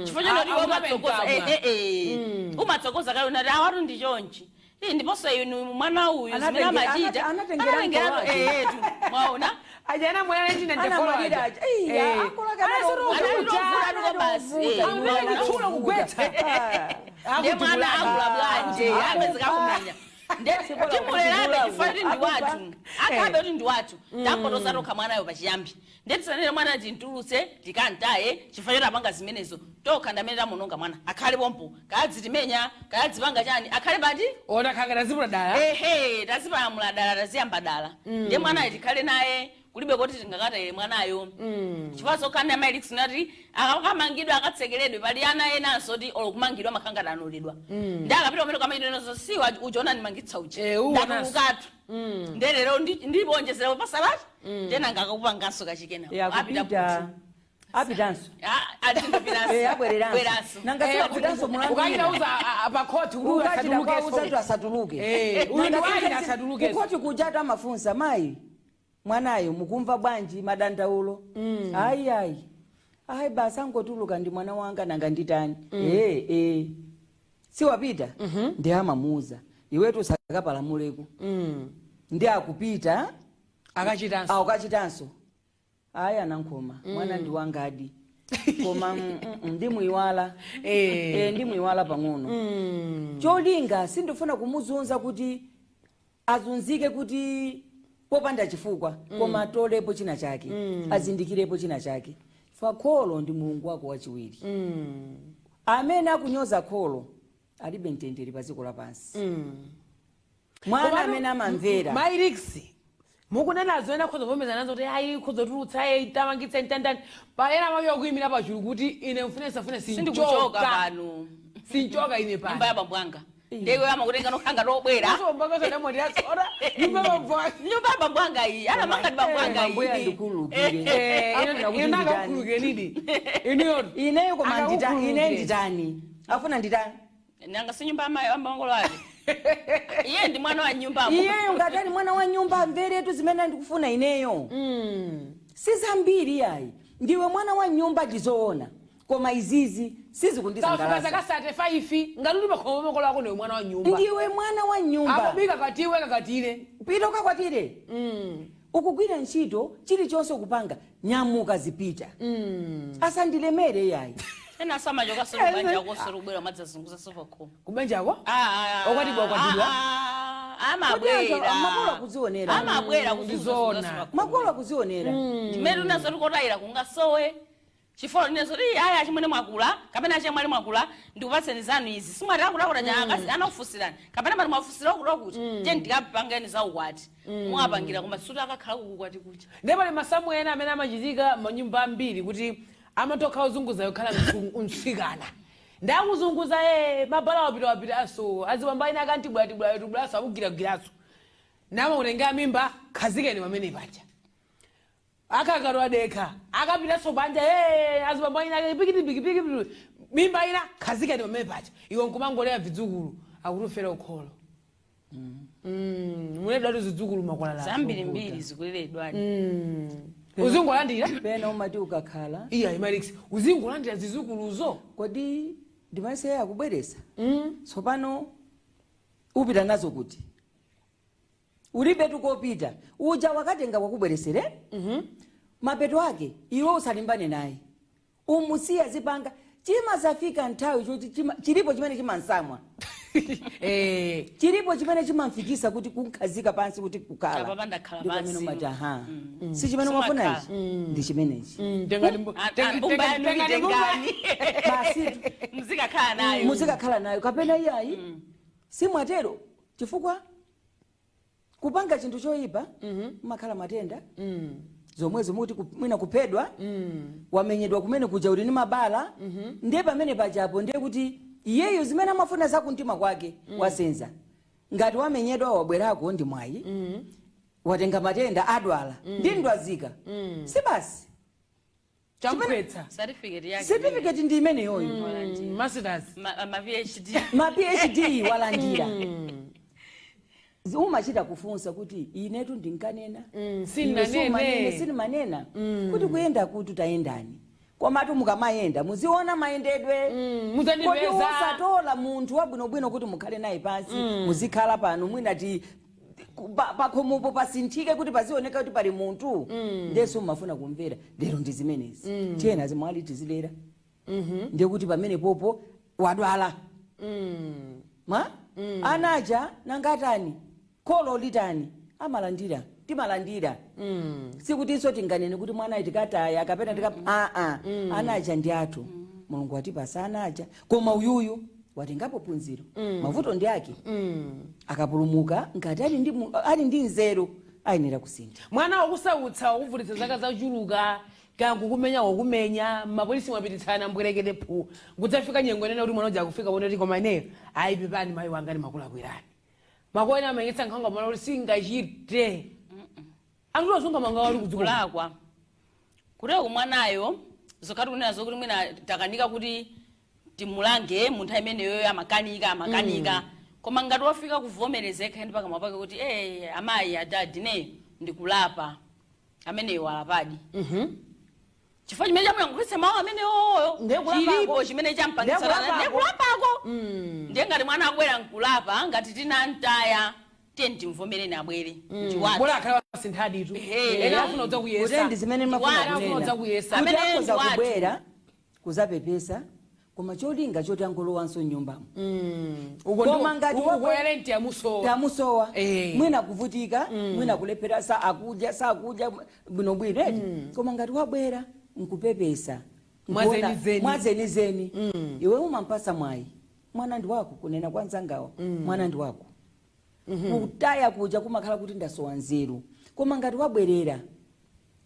chifukwa chonoti iwe umatsogoza. Umatsogoza kale, unati awatu ndi chonchi. Ndiponso inu mwana uyu zimene amachita anatengera anatengeratu. mko wake. Etu, mwaona. Ajana mwana 1994. Anamwalira aja. Iya, akolaka. Analovuta basi. Amene chitsulo kugwetsa. Ndiye mwana akula bwanje, apezeka kumenya. Timulerabe chifukwa kuti ndi wathu, akhabe kuti ndi wathu. Tampotoza tokha mwanayo pachiyambi. Ndiye tisanene mwana tintulutse tikantaye chifukwa choti apanga zimenezo, tokha ndamene tamunonga. Mwana akhale pompo, kayadzitimenya, kayadzipanga chani, akhale pati. Ona khanga tazipula dala. Ehe, tazipalamula dala, taziyamba dala. Ndiye mwanayo tikhale naye, kulibe kuti tingakatayire mwanayo, chifukwa zokhani amayilikisi nati akamangidwa, akatsekeredwe. Pali ana enanso ti olokumangidwa amakhanga tanoledwa, ndi akapita kumene kamachitenozo, si uchiona ndimangitsa uchi. Uwonanso. Ndatulukatu, ndelero ndibonjezera pasalati, tenanga akakupanganso kachikena. Apita. Yakupita, apitanso. Kuti Abwereranso. Bweranso. Nanga siwapitanso mulandu Ukachita wina. uza pakhoti kuti Ukachita kwauza asatulukeso. tu asatuluke. Uyu ndi Nanga wayina, asatulukeso. Kukhoti kuja tu amafunsa, mayi, mwanayo mukumva bwanji, madandaulo? Ayi, ayi, ayi, basi angotuluka, ndi mwana wanga, nanga nditani? Siwapita, ndi amamuuza, iwetu usakapalamuleko. Ndi akupita. Akachitanso. Akukachitanso. Ayi, anankhoma, mwana ndi wangadi, koma ndimuiwala. Ndimuiwala pang'ono. Cholinga sindifuna kumuzunza kuti azunzike kuti popanda chifukwa, koma atolepo china chake, azindikirepo china chake. Fa kholo ndi Mulungu wako wachiwiri. Amene akunyoza kholo alibe mtendere pa dziko lapansi. Mwana amene amamvera. Mairiksi mukunenazo, ena khoza kuvomeza nazo kuti ayi, khoza tulutsa, ayi, tamangitsa ntandani pa ena amapiwa kuyimira pachulu kuti ine mfune safune Sindikuchoka sinchoka pano. Sinchoka ine Nyumba ya pano. bambo anga, ndiye amakutenga nokhanga tobwera. Nyumba Nyumba ya bambo anga iyi, anamanga ndi bambo anga Ambuye iyi. andikhululukire. Afuna kuti nditani? Inakakhululukirenidi inuyo. Ineyo koma ndita ine. Akakukhululukire. Nditani? Afuna nditani? Nanga si nyumba amangolo ake? Iye ndi mwana wa nyumbamo. Iyeyo ngatani mwana wa nyumba, amveretu zimene ndikufuna ineyo. Si zambiri ayi. Ndiwe mwana wa nyumba, ndizoona. Koma izizi Kafika sizikundisangalatsa. zaka 35, ngati uli pakhomo makolo ako, ndiwe mwana wa nyumba. Ndiwe mwana wa nyumba. Akubika katiwe kakatire. Pita ukakwatire. Ukugwira ntchito, chilichonse ukupanga, nyamuka, zipita. Asandilemere yayi. Ena samachoka kubanja kosoro kubwera madzazunguza sopakhomo. Kubanjako Okwatibwa, okwatibwa. Amabwera. Makolo akuzionera. Amabwera. Ndizona. Makolo akuzionera. Chimene unazo tikotayira kungasowe chifukwa linezo ti aya chimwene mwakula kapena achemwali mwakula, ndikupatseni zanu izi, simwati akulakuta cha akazi anakufunsirani kapena mati mwafusira okula kuti tiye ndikapangeni za ukwati, mwapangira, koma suti akakhala kukukwati kucha. Ndipo pali masamu ena amene amachitika manyumba ambiri kuti amatokha ozunguza yokhala mtsikana ndakuzunguza e mabala wapita wapitaso azibamba ina akantibwatibwa tibwaso akugiragiraso namakutenga mimba, khazikeni pamene paja akakatwa dekha akapitaso panja e azibamba ina pikiti mimba ina, khazikeni pamene paja, iwe nkumangolera vidzukulu akutufera ukholo. Muledwatu zidzukulu makwalala. Zambirimbiri zikuleredwadi. Uzingolandira. Pena umati ukakhala Iya, Imalix, uzingolandira zizukuluzo. Kodi ndimayeseya akubweresa tsopano, upita nazo kuti ulibe tukopita uja wakatenga wakubweresere. Mapeto ake iwe usalimbane naye, umusiya zipanga chimazafika nthawi choti chilipo chimene chimansamwa. Chilipo chimene chimamfikisa kuti kunkhazika pansi kuti kukhala. Apa pandakhala Ndi pamene pansi. umati aha, si chimene umafuna ichi, ndi chimenechi. Mbumba yanu itengani. Basi. Muzikakhala nayo. Muzikakhala nayo kapena iyayi, simwatero, chifukwa kupanga chinthu choyipa makhala matenda zomwezo muti mwina kuphedwa, wamenyedwa kumene kuja, uli ndi mabala. Ndiye pamene pajapo ndiye kuti iyeyo zimene amafuna zakumtima kwake wasenza. Ngati wamenyedwa wabwerako ndi mwayi, watenga matenda, adwala ndi ndwazika, si basi? Chamuphetsa. Certificate yake. Certificate ndi imeneyoyo. Masters. Ma PhD. Ma PhD walandira. Umachita kufunsa kuti inetu ndinkanena. Iwe Sinanene. sumanene, sinimanena kuti kuyenda kuti tayendani, komatu mukamayenda muziona mayendedwe. Mudzandipeza. Kodi usatola munthu wabwinobwino kuti mukhale naye pansi, muzikhala pano, mwina ti pakhomopo pasinthike kuti pazioneka kuti pali munthu. Ndeso mumafuna kumvera lero ndi zimenezi, tiyena zimwali tizilera. Ndiye kuti pamene popo wadwala ma anaja nangatani, kholo litani, amalandira, timalandira. Sikutinso tinganene kuti mwana tikataya kapena tika aa, anaja ndi athu, Mulungu watipasa anaja. Koma uyuyu watengapo phunziro, mavuto ndi ake. Akapulumuka, ngati ali ndi nzeru, ayenera kusintha. Mwana wakusautsa, wakuvutitsa zaka zachuluka, kangu kumenya, wakumenya, mapolisi mwapititsana, mbwerekete phu, kudzafika nyengo inene kuti mwana uja akufika pone kuti koma ineyo ayi, pepani mayi wanga, ndimakulakwirani. Makoena amanyetsa nkhanga mwana kuti singachite anthu asunga manga wali kudziko. Kulakwa kuteko mwanayo zokhati kunena zokuti mwina takanika kuti timulange munthu imeneyoyo, amakanika amakanika, koma ngati wafika kuvomereza yekha ndi pakamwa pake kuti amayi, adadi, neyo ndikulapa, ameneyo walapadi, chifukwa chimene chamuyankhulitsa mawu amenewoyo Ndiye kulapako. chilipo chimene champangitsa. Ndiye kulapako. Ndiye kulapako. Ndiye ngati mwana abwera nkulapa, ngati tinantaya, tiye timvomereni abwere, ndiwathu. Bola akhala wasinthaditu. Ena afuna kudza Kuti kuyesa. ndi zimene mafuna Ndiwathu. kunena. Afuna kuyesa. Kuti Amene akhoza ndiwathu. kubwera kuzapepesa, koma cholinga choti angolowanso mnyumbamo. Uko Koma ngati uko renti yamusowa. Tamusowa. Mwina kuvutika, mwina kulephera, sa akudya, sakudya bwinobwino eti. Koma ngati wabwera nkupepesa Mwazenizeni. Mwazenizeni, iwe umampasa mwayi. Mwana ndi wako, kunena kwa nzangawa, mwana ndi wako. Kutaya kuja kumakhala kuti ndasowa nzeru. Koma ngati wabwerera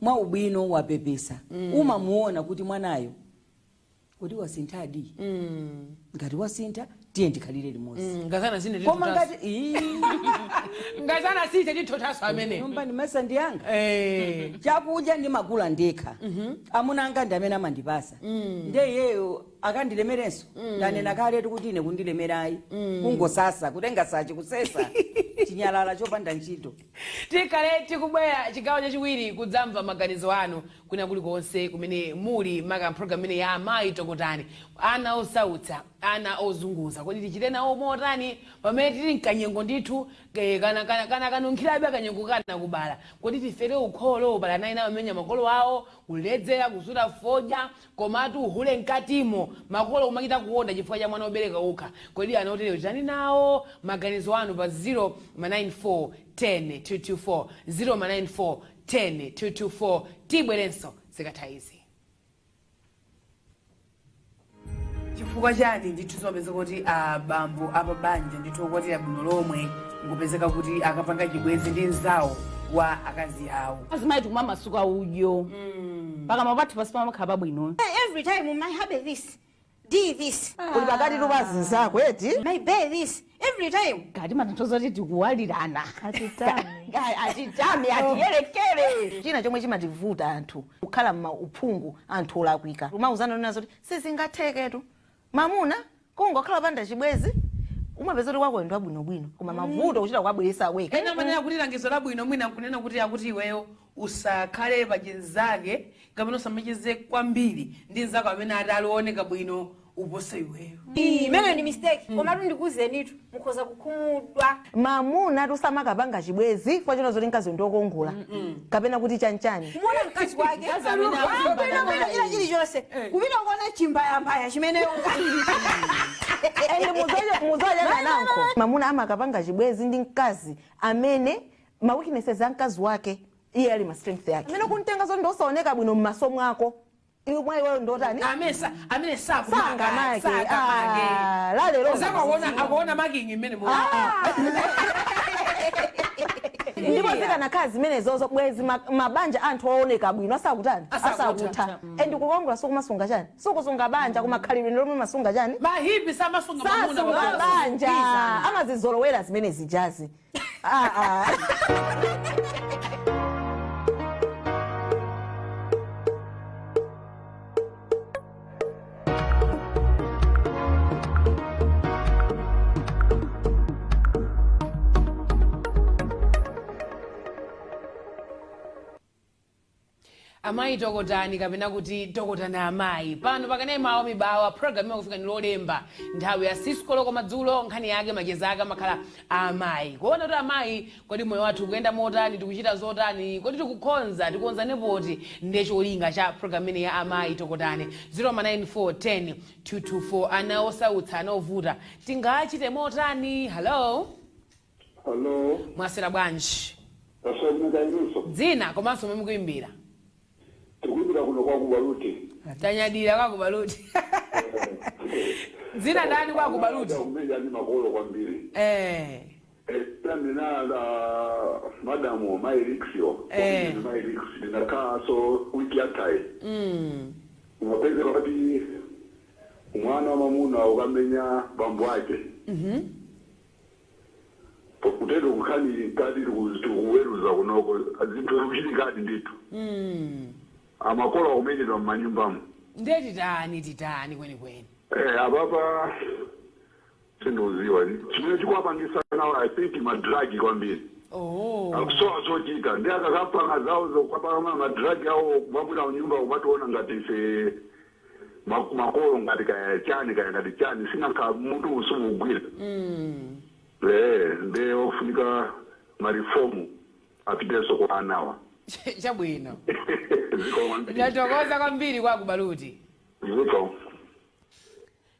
mwa ubwino, wapepesa, umamuona kuti mwanayo kuti wasinthadi. Ngati wasintha, Tiye ndikhalire limodzi. Ngazana sine. Koma ngati ii, ngazana site tithotaso amene. Nyumba ndimesa ndiyanga. Chakudya ndimagula ndekha, amuna anga ndi amene amandipasa. Nde iyeyo akandilemerenso? Ndanena kaletu kuti ine kundilemerayi kungosasa, kutenga sachi, kusesa chinyalala chopanda ntchito. Tikhale tikubwera chigawo chachiwiri kudzamva maganizo anu kwina kulikonse kumene muli, maka program imene ya Amayi Tokotani. Ana osautsa, ana ozunguza, kodi tichite nawo motani pamene tili mkanyengo ndithu, kana kanunkhirabe kanyengo kana kubala? Kodi tifere ukholo pala ana ena amenya makolo awo, kuledzera, kusuta fodya, komatu uhule mkatimo, makolo kumachita kuonda chifukwa cha mwana wobereka ukha? Kodi ana otere titani nawo? Maganizo anu pa 0 94 10 224, 094 10 224. Tibwerenso zikatha izi. Chifukwa chani ndithu zimapezeka kuti abambo apabanja ndithu okwatira bwino lomwe ngupezeka kuti akapanga chibwenzi ndi mzawo wa akazi awo? Azimayi tikumamasuka udyo pakamwa pathu pasi pamakhala pabwino. Every time my hubby this, do this, Uli pakati tu pa zinzako eti. My bae this, every time. Ngati matanthauza kuti tikuwalirana. Atitame. Atitame, atiyerekere. China chomwe chimativuta anthu kukhala mma uphungu anthu olakwika, umauzana nazo kuti sizingatheketu mamuna kungokhala panda chibwezi, umapeza kuti kwako ndi wabwinobwino koma mavuto kuchita kuwabweresa weka. Ena amanena kuti langizo labwino mwina nkunena kuti akuti iweyo usakhale pachinzake kapena usamacheze kwambiri ndi nzako amene ati alioneka bwino upose iweyo. Imene ndi mistake. Komatu ndikuuzenitu, mukhoza kukhumudwa. Mamuna tusamakapanga chibwezi kwa chino zoti mkazi ndiokongola kapena kuti chanchani. Kumuona mkazi wake Mkazi amene akulimbana kupita naye. china chilichonse, kupita kuona chimbayambaya chimene And muzochana nanko mamuna amakapanga chibwezi ndi mkazi amene ma weaknesses a mkazi wake iye ali ma strength yake, amene kuntenga zoti ndiosaoneka bwino m'maso mwako, iwe mwa iweyo ndotani? Amene Sangamake. sakamake. Ah, lalero. Zako akuona making imene mu Ndipo zikanakhala zimenezozo bwezi mabanja anthu ooneka bwino asakutani? Asakutha. Asakutha. And kukongola sikumasunga chani, sikusunga banja, koma khalidwe lomwe masunga chani? Mahipi samasunga mamuna. Sasunga pabanja. banja, amazizolowera zimene zijazi. Ah, ah. Amayi Tokotani, kapena kuti Tokotani Amayi, pano pakanema wa Mibawa. Program imakufika ni Lolemba nthawi ya 6 koloko madzulo. Nkhani yake, macheza ake amakhala amayi, kuona kuti amayi, kodi moyo wathu ukuyenda motani? Tikuchita zotani? Kodi tikukonza, tikonzane poti? Ndiye cholinga cha program imene ya Amayi Tokotani. 094 10 224. Ana osautsa, ana ovuta, tingachite motani? Hello. Hello. Mwaswera bwanji? Taswera kainuso. Dzina komanso momwe mukuimbira? Tikuimbira kuno kwa Kubaluti. Tanyadira kwa Kubaluti. Dzina ndani kwa Kubaluti? Kumenya ni makolo kwambiri. Mina madamu Mairixio. Mairix ndinakaa so wiki yatayi. Umapeza wakati umwana wa mamuna ukamenya bambo ake. Kutero kukhani kati tikuweruza kunoko zinthu zikuchitikadi ndithu. Amakolo akumenyedwa m'manyumbamo. Ndiye titani, titani kwenikweni? Apapa sindiuziwa chimene chikuwapangisa nawo, I think ma drugs kwambiri. Akusowa zochita, ndi akakapanga zawo zokapanga ma drugs awo, kumabwera kunyumba kumationa ngati ife makolo ngati kaya chani, kaya ngati chani, sinakha mutu usumugwira. Nde ofunika ma reform apitenso kwa anawa. Chabwino. Ziko kwambiri. Ndatokoza kwambiri kwa Kubaluti. Ziko.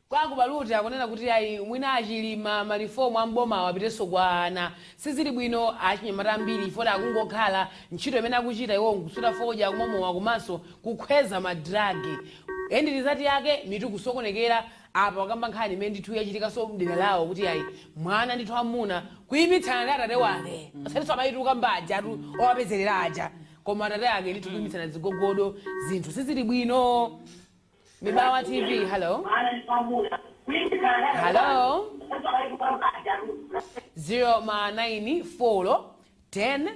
Kwa Kubaluti akunena kuti ayi, mwina achilima ma reform amboma apitenso kwa ana. Sizili bwino, achinyamata ambiri ifoti akungokhala, ntchito imene akuchita iwo nkusuta fodya, kumamowa komanso kukhweza ma drugs. End result yake mitu kusokonekera. Apa wakamba nkhani imene ndithu yachitikanso mdera lawo kuti ayi, mwana ndithu amuna kuyimitsana ndi atate wake, asatinso amayituka mbaja atu owapezerera aja, koma atate ake ndithu kuyimitsana zigogodo. Zinthu sizili bwino. Mibawa TV, hello, hello. 0 ma 9 4 10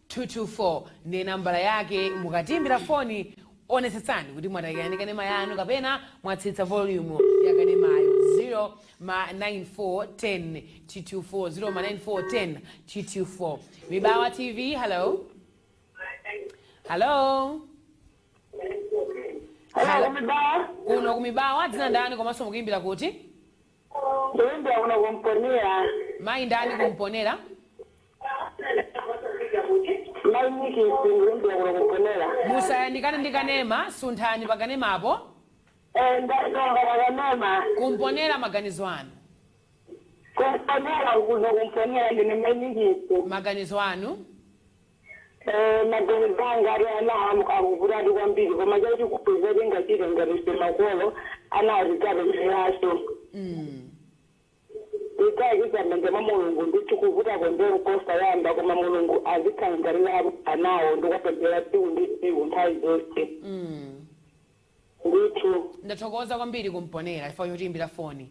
224 ndi nambala yake. Mukatimbira foni, onetsetsani kuti mwatayikani kanema yanu kapena mwatsitsa volume ya kanemayo. 0 ma 94 10 224, 0 ma 94 10 224. Mibawa TV, hello, hello. Hello, Mibawa. Kuno kuMibawa. Dzina ndani komanso mukuimbira kuti? Kuimbira kuno kuMponera. Mayi ndani kuMponera? Mayi Nikisi, kuimbira kuno kuMponera. Musayandikane ndi kanema, sunthani pa kanemapo. Eh, ndasonga pakanema. KuMponera, maganizo anu? KuMponera, kuno kuMponera, ndine mayi Nikisi. Maganizo anu? Eh, maganizo anga ali ana akuvutadi kwambiri, koma chakuti kupeza tingachite ngati ife makolo, ana azikapempheranso. Tikayikiza m'manja mwa Mulungu ndithu. Kuvuta kwendeni kosayamba, koma Mulungu azikhangalira anawo ndikupemphera tsiku ndi tsiku, nthawi zonse ndithu. Ndathokoza kwambiri kuMponera chifukwa chotiimbira foni.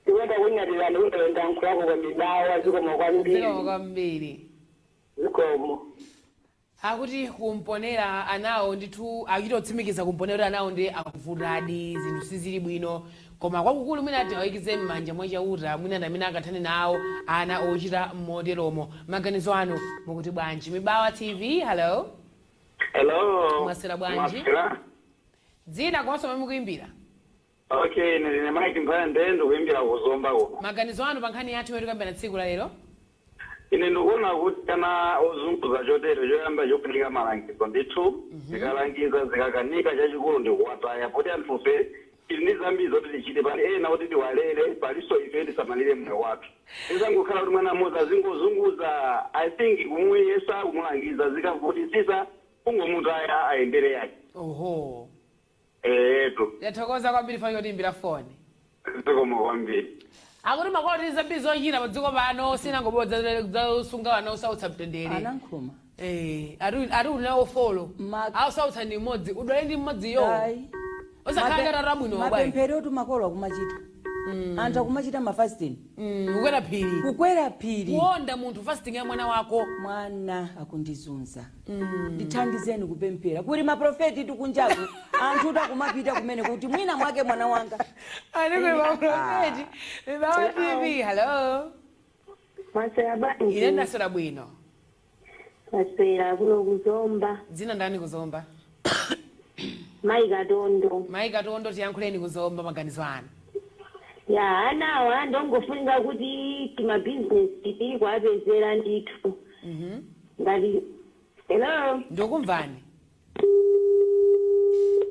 Ndikuenda kunyatirani kuyenda nkhulako kwa Mibawa. Zikomo kwambiri. Zikomo kwambiri. Zikomo. Akuti kuMponera anawo ndithu akuchita kutsimikiza kuMponera kuti anawo ndi akuvutadi, zinthu sizili bwino, koma kwakukulu mwina tiwayikize m'manja mwa Chauta, mwina ndi amene angathane nawo ana ochita moteromo. Maganizo anu mukuti bwanji? Mibawa TV, hello. Hello. Mwaswera bwanji? Mwaswera. Dzina komanso momwe mukuimbira? Okay, ndine Mike Mphande, ndikuimbira kuZomba kuno. Maganizo anu pa nkhani yathu imene tikambirana tsiku la lero? Ine ndikuona kuti kana ozunguza chotero, choyamba chofunika malangizo ndithu. Zikalangiza zikakanika, chachikulu ndikuwataya, poti anthufe tili ndi zambiri zoti tichite. Pali ena kuti tiwalere, palinso ife tisamalire moyo wathu. Izangokhala kuti mwana mmodzi azingozunguza, I think kumuyesa, kumulangiza, zikavutitsitsa kungomutaya ayendere yake. Oho. Etu. Yathokoza kwambiri fa yotiimbira foni. Zikomo kwambiri. Akuti makolo tili zambiri zochita pa dziko pano, sinangobodza zasunga wana osautsa mtendere. Anankhoma. Eh, ati ulinawo four ausautsa ndi mmodzi, udwale ndi mmodziyo. Ayi. Osakhala ngati abwino bwanji. Mapemphero tu makolo akumachita, anthu akumachita mafasting. Kukwera phiri. Kukwera phiri. Kuonda munthu, fasting ya mwana wako. Mwana akundizunza, ndithandizeni kupemphera. Kuli maprofeti tikunjaku, anthu takumapita kumene kuti mwina mwake mwana wanga. Ani kuli maprofeti. Mibawa TV, hello. Maswera bwanji? Ine ndaswera bwino. Maswera kuno kuZomba. Dzina ndani kuZomba? Mayi Katondo. Mayi Katondo, tiyankhuleni kuZomba, maganizo anu? Ya, anawa ndongofunika kuti timabhizinesi tili kuapezera ndithu. Ngati, hello? Ndikumvani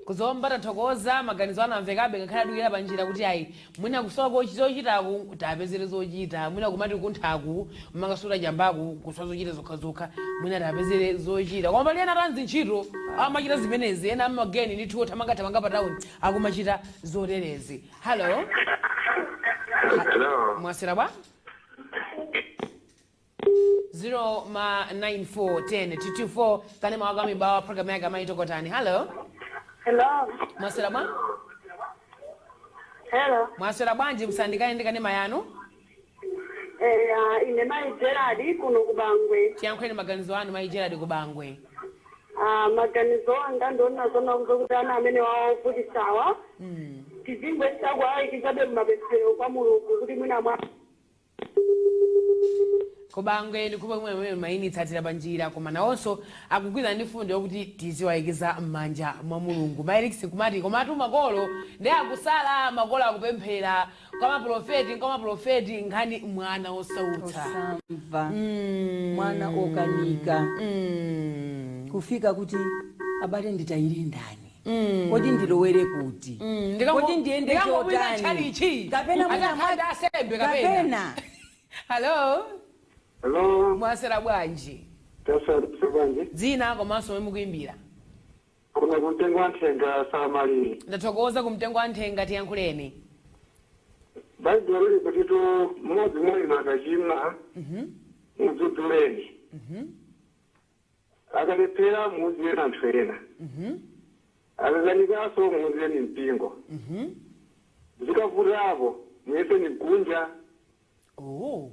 kuZomba. Tathokoza, maganizo anu amvekabe ngakhale adukira panjira, kuti ayi, mwina kusowa zochitaku, tapezere zochita. Mwina kumati kunthaku mmakasuta chambaku, kusowa zochita zokhazokha, mwina tapezere zochita. Koma pali ena tanzi ntchito amachita zimenezi, ena amageni ndithu othamangathamanga pa tawuni akumachita zoterezi. Hello. Hello. Mwaswera bwa? 0 ma 94 10 224, kanema wako Mibawa, program yake amaitokotani. Hello. Hello. Mwaswera bwa? Hello. Mwaswera bwanji? Msandikane ndi kanema yanu. Eh, ine mayi Gerard kuno kuBangwe. Tiyankhuleni maganizo anu, mayi Gerard kuBangwe. Ah, maganizo anga ndiona zona kuti ana amene wawavutisawa tizingwesa kwayikizabe mumapemphero kwa Mulungu kuti mwina mwa KuBangwe ndikupa kumwe maini tsatira panjira, koma nawonso akugwirizana ndi fundo yokuti tiziwayikiza m'manja mwa Mulungu. Maerikisi kumati komatu makolo ndi akusala, makolo akupemphera kwa maprofeti, kwa maprofeti, nkhani mwana osautsa. Osamva, mwana okanika kufika kuti abale nditayire ndani? Kodi ndilowere kuti? Kodi ndiyende Ndikangopita chotani? tchalichi. Kapena mwina Akakhanda asembe kapena. Kapena. Hello. Hello. Mwaswera bwanji? Taswera bwanji? Dzina komanso momwe mukuimbira? Kuno kumtengo wa nthenga, Samaliri. Ndathokoza, kumtengo wa nthenga, tiyankhuleni. Baibulo lili kutitu mmodzi mwa inu akachimwa, mudzudzuleni. Akalephera, muuzeni anthu ena. Akakanikanso, muuzeni mpingo. Zikavutapo, muyeseni kunja. Oh.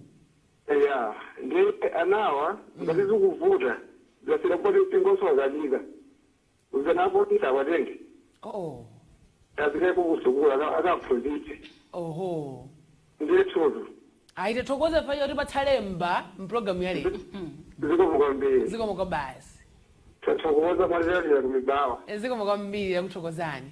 Ya, ndi anawa ngati zikuvuta, zasira poti mpingonso wakanika, uzana apolisi awatenge Oh. apiteko kusukulu akaphunzitse. Oho. Ndithutu. Ayi, tithokoze fayo kuti patsalemba mpulogalamu ya lero. Zikomo kwambiri. Zikomo kwa basi. Tathokoza mwaliralira kumibawa. Zikomo kwambiri, akuthokozani.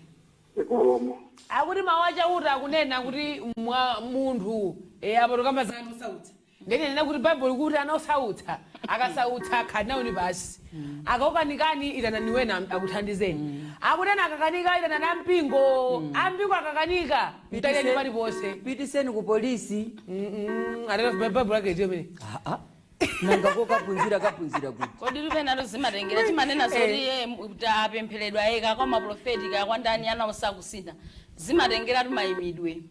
Zikomo. Akuti mawu achauta akunena kuti mwa munthu apo tikamba za anthu osautsa, ndenena kuti Baibulo kuti ana osautsa akasautsa akhali nawo ni pasi, akaukanikani itanani wena akuthandizeni. Akuti ena akakanika itanani ampingo, ampingo akakanika mtayeni paliponse. Pitiseni ku polisi. Atero Baibulo ake tiyo mene. Ah, nanga kokaphunzira kaphunzira kuti? Kodi tupenalo zimatengera, timanena zoti apempheredwa eka kwa maprofeti ka kwa ndani, ana osakusintha, zimatengera tumayimidwe.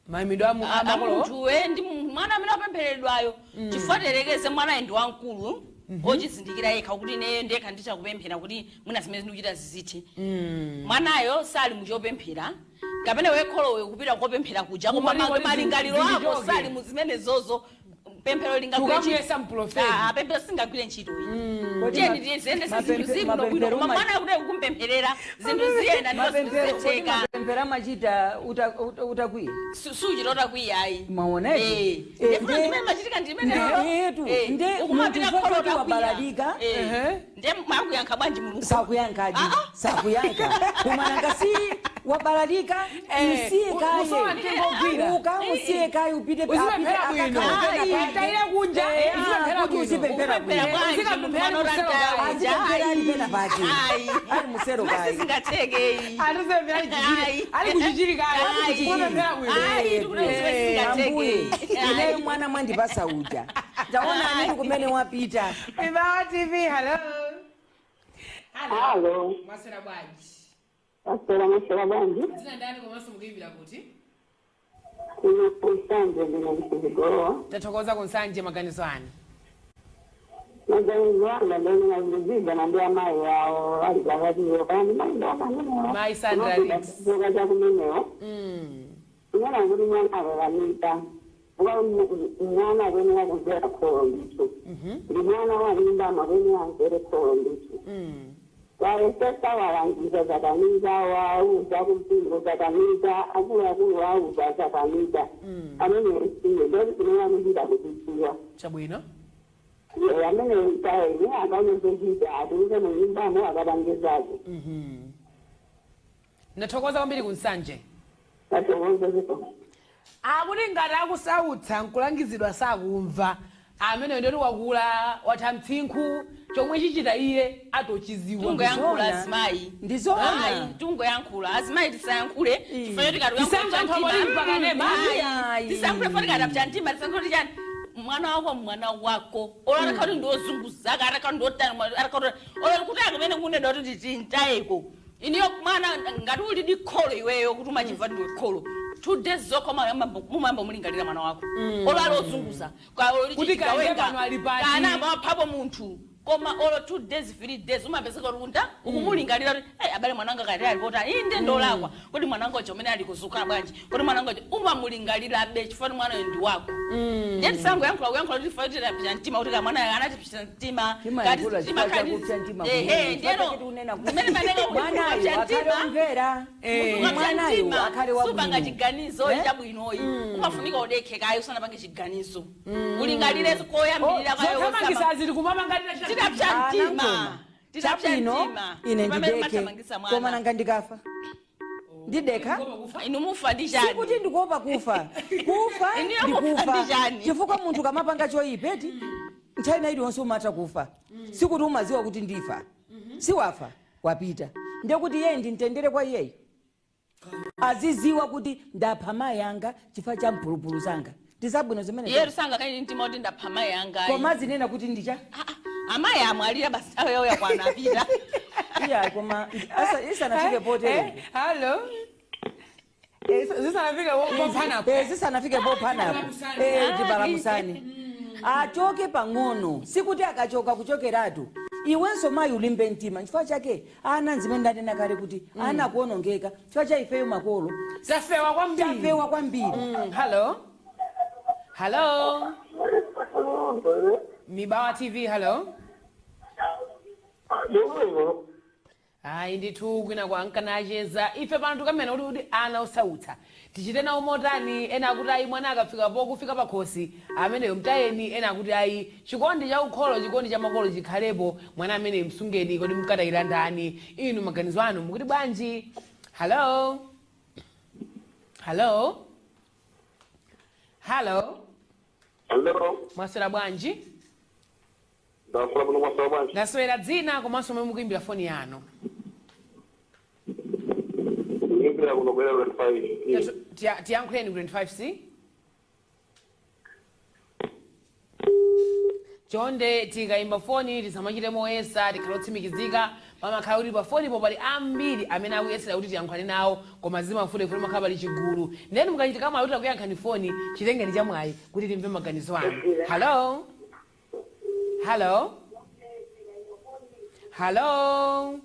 Mayimidwe amakolo. Amunthuwe ndi mwana amene apempheredwayo, chifukwa terekeze mwanayi ndi wamkulu ochizindikira yekha kuti ineyo ndekha ndichakupemphera kuti mwina zimene ndikuchita zizithe. Mwanayo sali muchopemphera kapena wekholowe kupita kopemphera kuja, koma malingaliro ako zindichoke. sali mu zimene zozo, pemphero Tukamuyesa mprofeti. Pemphero singagwire ntchito iyi. Kodi Tiyeni tiyendese zinthu zibwino bwino, koma mwana kuti kumpempherera zinthu ziyenda ndipo zinthu Mapemphero, kodi zitheka. mapemphero amachita utakwiya? Suchita kwiyayi. Maona eti? Ndifuna ndimene machitika ndimene. Etu, nde Ukumapita munthu kholo zoti takwiya. wabalalika. Nde makuyankha bwanji Mulungu? Sakuyankhadi. Ah, ah. Sakuyankha, koma nanga si wabalalika? Msiye Usowa kaye. mtengo ogwira. Ukamusiye kaye upite. Uzipemphera bwino. Tayira kunja, uzipemphera Kuti bwino. uzipemphera Upemphera bwino. bwanji Uzikapemphera munthu musero mwana kaye. Azipemphera ali pena pake. Ayi. Ali musero kaye. Sizingatheke. Atizemphera chichiri. Ayi. Ali kuchichiri kaye. Ayi. Kupemphera bwino. Ayi, tikuti sizingatheke. Ambuye, ineyo mwana mwandipasa uja, taona anini kumene wapita. Mibawa TV, hello. Halo. Mwaswera bwanji? Asera, masera bwanji? Dzina ndani komanso mukuyimbira kuti? Kuno kunsanje, ndine msizigorowa. Tathokoza kunsanje, maganizo anu? Maganizo anga ndonena ndi amayi awo ali pakatiwo kana mayi ndokamenewo. Mayi Sandra Riggs. Chakumenewo kunena kuti mwana akakanika, mwana akuyenera kumvera kholo ndithu. Ndi mwana walimba, amakuyenera amvere kholo ndithu. Wayesesa, walangiza, zakanika, wauza kumpingo, zakanika, akuluakulu wauza, zakanika, amene siye ndoti kunena kuchita kuchidziwa. Chabwino. Amene itaene akaone zochita, atuluke munyumbamo akapange zake. Ndathokoza kwambiri kunsanje. Tathokoza, zikomo. Akuti ngati akusautsa nkulangizidwa sakumva, amene ndoti wakula, watha mtsinkhu, chomwe chichita iye atochiziwa. Tungoyankhula Ndizona. azimayi. Ndizona. Ayi, tungoyankhula azimayi, tisayankhule chifukwa choti Tisayankhule anthu apolisi pakanema. Ayi. Tisayankhule foti katapcha mtima, tisayankhule kuti chani. Mwana wako mwana wako, olo atakhala kuti ndiwozunguzaka, atakhala ndiwotani, atakhala olo kuti akamene kunena kuti tintayeko iniyo mwana, ngati uli ndi kholo iweyo kuti umachimva ndiwe kholo, 2 days zokha mumayamba mulingalira mwana wako, olo ali ozunguza. Kuti kaende pano ali pati. Kana waphapo munthu, koma olo 2 days, 3 days, umapezeka kuti kunta ukumulingalira kuti, "Hey, abale, mwananga kati alipota inde ndolakwa, kuti mwananga uja umene ali kuzuka bwanji?" Kuti mwananga uja umamulingalirabe chifukwa mwanayo ndi wako. Ndiye tisangoyankhula kuyankhula kuti chifukwa kuti mtima kuti kamwana anatipsa mtima. Timayankhula chifukwa chakupsa mtima kumene. Ehe, ndiyeno Chifukwa chake tikunena kuti zimene manena kuti mwanayo kupsa akhale mtima, omvera. Mwanayo mtima akhale supanga wabwino. chiganizo chabwinoyi, umafunika udekhe kaye usanapange chiganizo, ulingalire koyambirira kaye. Zothamangisa zili kumamangalira. Tidapsa Ah, mtima. nangoma. Tidapsa Chabwino, mtima. ine Pamene ndidekhe, umathamangisa mwana. koma nanga ndikafa ndidekha? Inu mufa ndi chani? Sikuti ndikuopa kufa, kufa Iniyo mufa ndikufa ndi chani? chifukwa munthu kamapanga choyipeti nthawi ina iliyonse umatha kufa. Sikuti umaziwa kuti ndifa, siwafa wapita. Ndekuti iyeyi ndimtendere kwa iyeyi, aziziwa kuti ndapha mayi anga chifukwa cha mphulupulu zanga. Ndizabwino zimene? Iye tusanga kaini mtima kuti ndapha mayi anga. Koma azinena kuti ndicha Ah, ah, amayi amwalira basi, nthawi yawo yakwana, apita. Iya, koma isanafike potere. Hello. Zisanafike pophanapo. Zisanafike pophanapo, tibalamusani, achoke pang'ono. Sikuti akachoka kuchokeratu. Iwenso mayi ulimbe mtima. Chifukwa chake ana, nzimene ndanena kale kuti ana akuonongeka chifukwa cha ifeyo makolo. Tafewa kwambiri. Tafewa kwambiri. Hello. Hello, Mibawa TV. Hello. Ayi ndithu, kwina kwa ankanacheza ife pano tikamena kuti ana osautsa tichite nawo motani? Ena akuti ayi, mwana akafika pokufika pakhosi ameneyo mtayeni. Ena akuti ayi, chikondi cha ukholo, chikondi cha makolo chikhalepo, mwana ameneyo msungeni. Kodi mkatayira ndani inu? Maganizo anu mukuti bwanji? Hello, hello, hello. Hello. Mwaswera bwanji? Ndaswera bwino, mwaswera bwanji? Ndaswera. Dzina komanso momwe mukuimbira foni yanu? Kuimbira kuno kwera 25. Tiyankhuleni ku 25C. Chonde, tikayimba foni tisamachite moyesa, tikhale otsimikizika. Pamakhala kuti pa fonipo pali ambiri amene akuyesera kuti tiyankhulane nawo, koma zimafuta ifoti makhala pali chigulu. Ndeni mukachitika mwayi kuti akuyankhani foni, chitengeni chamwayi kuti timve maganizo anu. Hello, hello, hello.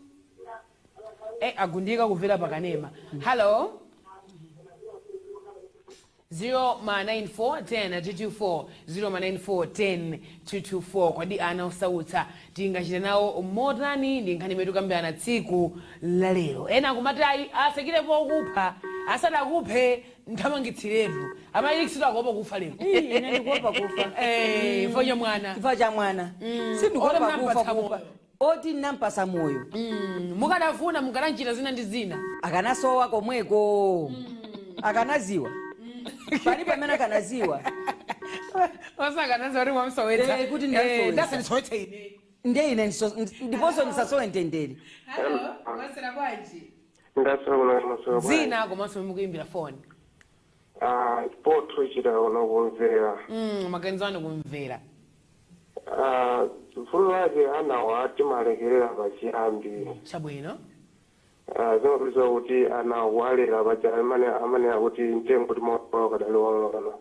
Agundika kumvera pakanema. Hello, 0 ma 94 10 224, 0 ma 94 10 224. Kodi ana osautsa tingachite nawo motani? Ndi nkhani imene tikambirana tsiku la lero. Ena akumati ayi, asekirepo okupha asadakuphe, nthamangitsiretu. Amayikisitu akuopa kufa lero. Ii, ine ndikuopa kufa. Chifukwa cha mwana. Chifukwa cha mwana. Oti Sindikuopa kufa. mnampatsa Kufa moyo. oti nampasa moyo. Mukanafuna mukanachita zina ndi zina. Akanasowa komweko, akanaziwa palibe amene akanaziwa. Osakanaziwa kuti mwamsowetsa. Kuti ndamsowetsa. Ndasandisowetsa ine. Ndiye ine ndiponso ndisasowe mtendere. Hello, mwaswera bwanji? Ndaswera kuno, mwaswera bwanji? Dzina komanso momwe mukuimbira foni? Ah, potho chita kuno kumvera. Maganizo anu kumvera. Ah, vuto lake anawa timalekerera pachiyambi. Chabwino. Ah, zimapeza kuti ana walera paja amene amanena kuti mtengo timaola kadali wang'ono.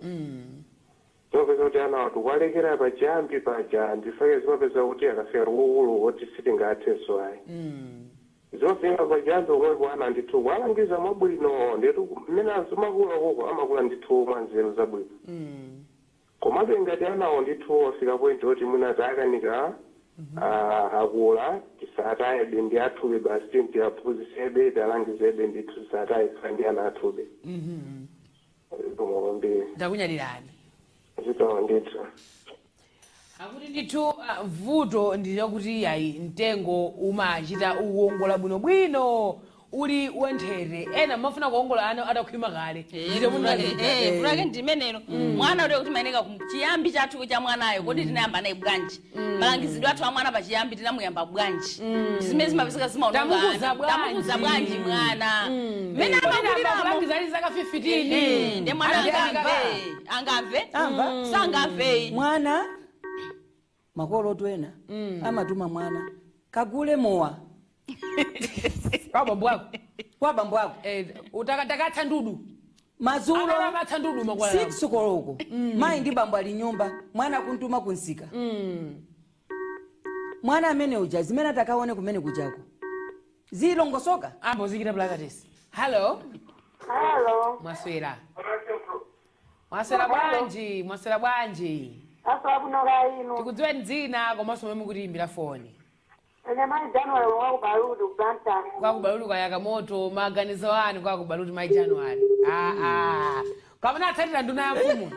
Zimapeza kuti ana tikuwalekera pachiyambi paja, ndifake zimapeza kuti akafika kukulu kuti sitingathenso ayi. Zimafika pachiyambi komwepo, ana ndithu kuwalangiza mwabwino, nditu mmene azimakula koko amakula ndithu mwa nzeru zabwino. Komabe ngati anawo ndithu afika point oti mwina takanika, akula, tisatayebe, ndi athube basi, tiaphunzitsebe, tialangizebe ndithu, tisataye ndi ana athube. Zikomo kwambiri. Ndakunyadilani. Zikomo ndithu. Akuti ndithu vuto ndi lakuti yayi, mtengo umachita uwongola bwinobwino uli wanthete. Ena mafuna kuwongola ana atakhwima kale. Ndite munthu. Vulake ndimenelo mwana uliyo kuti mayeneka chiyambi chathu cha mwanayo, kodi tinayamba naye bwanji? Malangizidwe athu a mwana pachiyambi tinamuyamba bwanji? Zimene zimapezeka zimaononga. Tamukuza ana. bwanji? Tamukuza bwanji mwana mmene Amakuliramo amakuliramo? kulangiza ali zaka 15. Ndi mwana Angamve. angamve? Angamve? Amva. Sangamveyi. Mwana, makolo otu ena amatuma mwana, "Kagule mowa." Kwa bambo ako. Kwa bambo ako. Utakatsa ndudu. Madzulo. Amatsa ndudu makwalala. 6 koloko, mayi ndi bambo ali nyumba, mwana kuntuma kunsika. Mwana amene uja zimene atakaone kumene kujako zilongosoka? Ambozikira plakatesi. Hello. Hello. Mwaswera? Mwaswera bwanji? Mwaswera bwanji? Aswera kuno, kaya inu? Tikudziweni dzina komanso momwe mukutiyimbira foni. Ine mayi January wa kubaludu Blantyre. Kwakubaluti kwayaka moto. Maganizo anu kwakubaluti, mayi January? Aa, kapena atsatira nduna ya mfumu,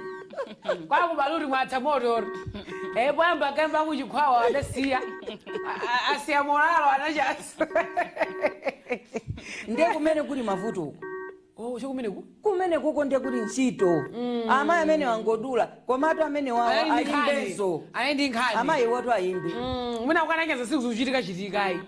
kwakubaluti mwatsa moto. Poyamba kamba kuchikhwawa adasiya asiya molalo anachasa. Ndiye kumene kuli mavuto uko. Oh, chakumeneku. Kumene kuko ndiye kuli ntchito. Amayi amene wangodula, komatu amene wawo Ali ndi nkhani. ayimbenso. Ali ndi nkhani. Amayi woto ayimbe. Mwina kukananyaza siku zikuchitika chitikayi.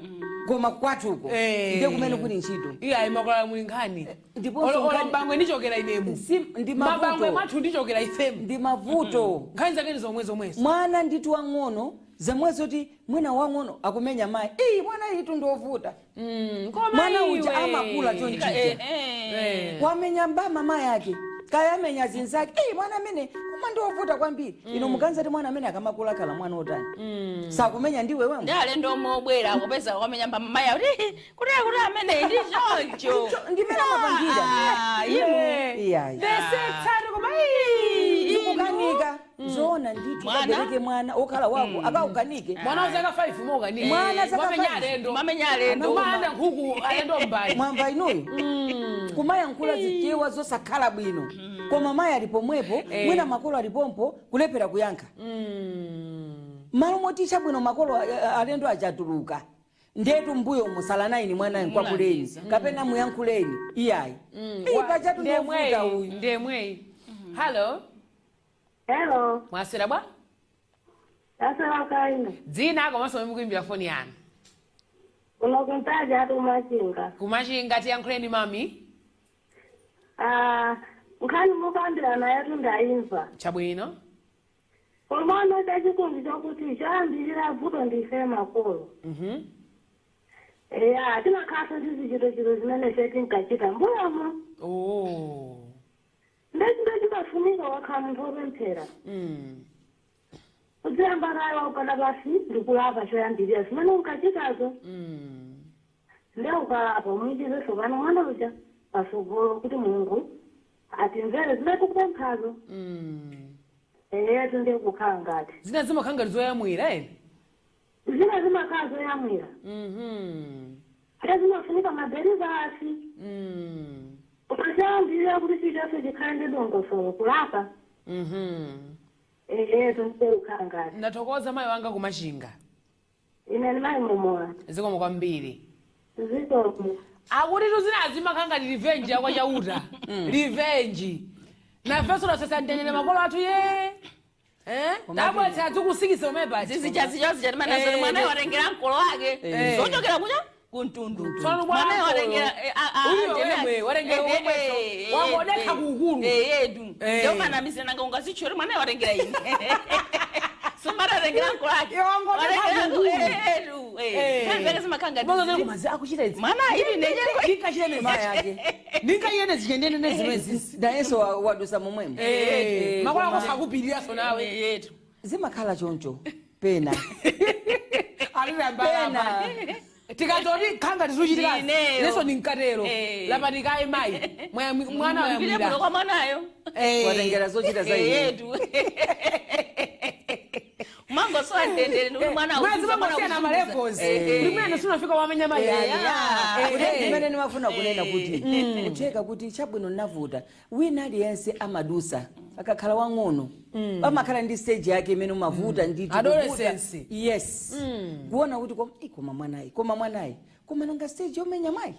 Koma kwathuko ndiye kumene kuli ntchito. Iye ayi, makwalala muli nkhani. Ndiponso Olo mbangwe ndichokera inemu. Ndi mabangwe mavuto. mwathu ndichokera ifemu. Ndi mavuto. Nkhani zake ndi zomwe zomwezo. Mwana ndithu wang'ono, zemwe zoti mwina wang'ono akumenya mayi, iyi mwana itu ndovuta. Koma Mwana uja iwe. amakula chonchija. Wamenya mbama mayi ake, kaya amenya zinzake, eyi mwana amene koma ndiovuta kwambiri. Ino mukanza ti mwana amene akamakula khala mwana otani? Sakumenya ndiwe wemwe. Ndi alendo omwe obwera akupeza wamenya mbama mayi kuti amene ndi choncho. Ndimene amapangira. Ah, inu. Iyayi. Ndesetsatu, koma ii. Ndikukanika. Zoona ndithu. Mwana? Kabereke mwana okhala wako akaukanike. Mwana wa zaka 5 mokanika. Mwana zaka Wamenya 5. alendo. Mamenya alendo. Umayanda nkhuku alendo mbali. Mwamva inuyo kumayankhula zichewa zosakhala bwino, koma mayi ali pomwepo, mwina makolo alipompo, kulephera kuyankha. Malo moti chabwino makolo alendo achatuluka, ndetu mbuyo musala naini mwanayi nkwakuleni Mulangiza. kapena muyankhuleni, iyayi. Iyi pachatu ndiovuta uyu. Ndemweyi. Hello. Hello. Mwaswera bwa? Taswera kaina. Dzina komanso mukuimbira foni yanu? Kuno kuntaja ati kumachinga. Kumachinga, tiyankhuleni mami. Ah, nkhani mukambirana naye tundayimva. Chabwino. Komano chachikundi chokuti choyambirira vuto ndife makolo. Eya, timakhaso ndi zichitochito zimene fe tinkachita mbuyamo. Oh. Ndechito chimafunika wakhala munthu wopemphera. Udziyamba kayo waukana pasi ndikulapa choyambirira zimene unkachitazo. Nde ukalapa umuichizenso pano mwana uja pasogolo kuti Mulungu atimvere zimene tikupemphazo. Eyetu ndiye kukhala ngati. Zina zimakhala ngati zoyamwira eni. Zina zimakhala zoyamwira. Ate zimafunika mabelivasi. Ukachayambirira kuti chichonse chikhale ndi dongosolo kulapa. Eyetu ndiye kukhala ngati. Ndathokoza mayi wanga kumachinga. Ine ndimayi Momola. Zikomo kwambiri. Zikomo. Akuti tuzina zimakhala ngati revenge yakwachauta, revenge. Nafenso nasasantanyene makolo athu ye. Eh? Tabwetsa adzikusikisa pamene Zizichazichazicha timanazo. Mwanayo watengera mkolo wake zochokera kucha kumtundu. Tsono Mwanayo watengera Uyo wemwe, watengera wemweso. Wangodekha kuukulu. Yetu ndomanamisira nanga ungazitchori mwanayo watengera ine sumatatengera mkolo wake. Iye wangodekha kuukulu. Yetu zake zimakhala ngati Kumazi akuchita izi. Mwana ili nenyengo. Ndinkachiyene. Mayi ake. Ndinkachiyene zichendene zimezi. Nayenso wadusa momwemo. Makolo ako sakupiriraso nawe. Yetu. Zimakhala choncho pena. Alirambala. Tikatoti khanga tizuchitika. Ndineyo. Leso ninkatero. Lapatikaye mayi. Mwana Ndile wayamwira. bwino kwa mwanayo. Watengera zochita za ine. Yetu mangosowa ndendere ndikuti mwana Mwezi akuzunza, mwana mangosiyana akuzunza. ma levels. Limene sunafika wamenya mayi. Zimene ndimafuna kunena kuti kutheka kuti chabwino navuta wina aliyense amadusa akakhala wang'ono, amakhala ndi stage yake imene umavuta ndithu kuvuta. Adolescence. Yes, kuona kuti koma mwanayi, koma mwanayi, koma nanga stage yomenya mayi,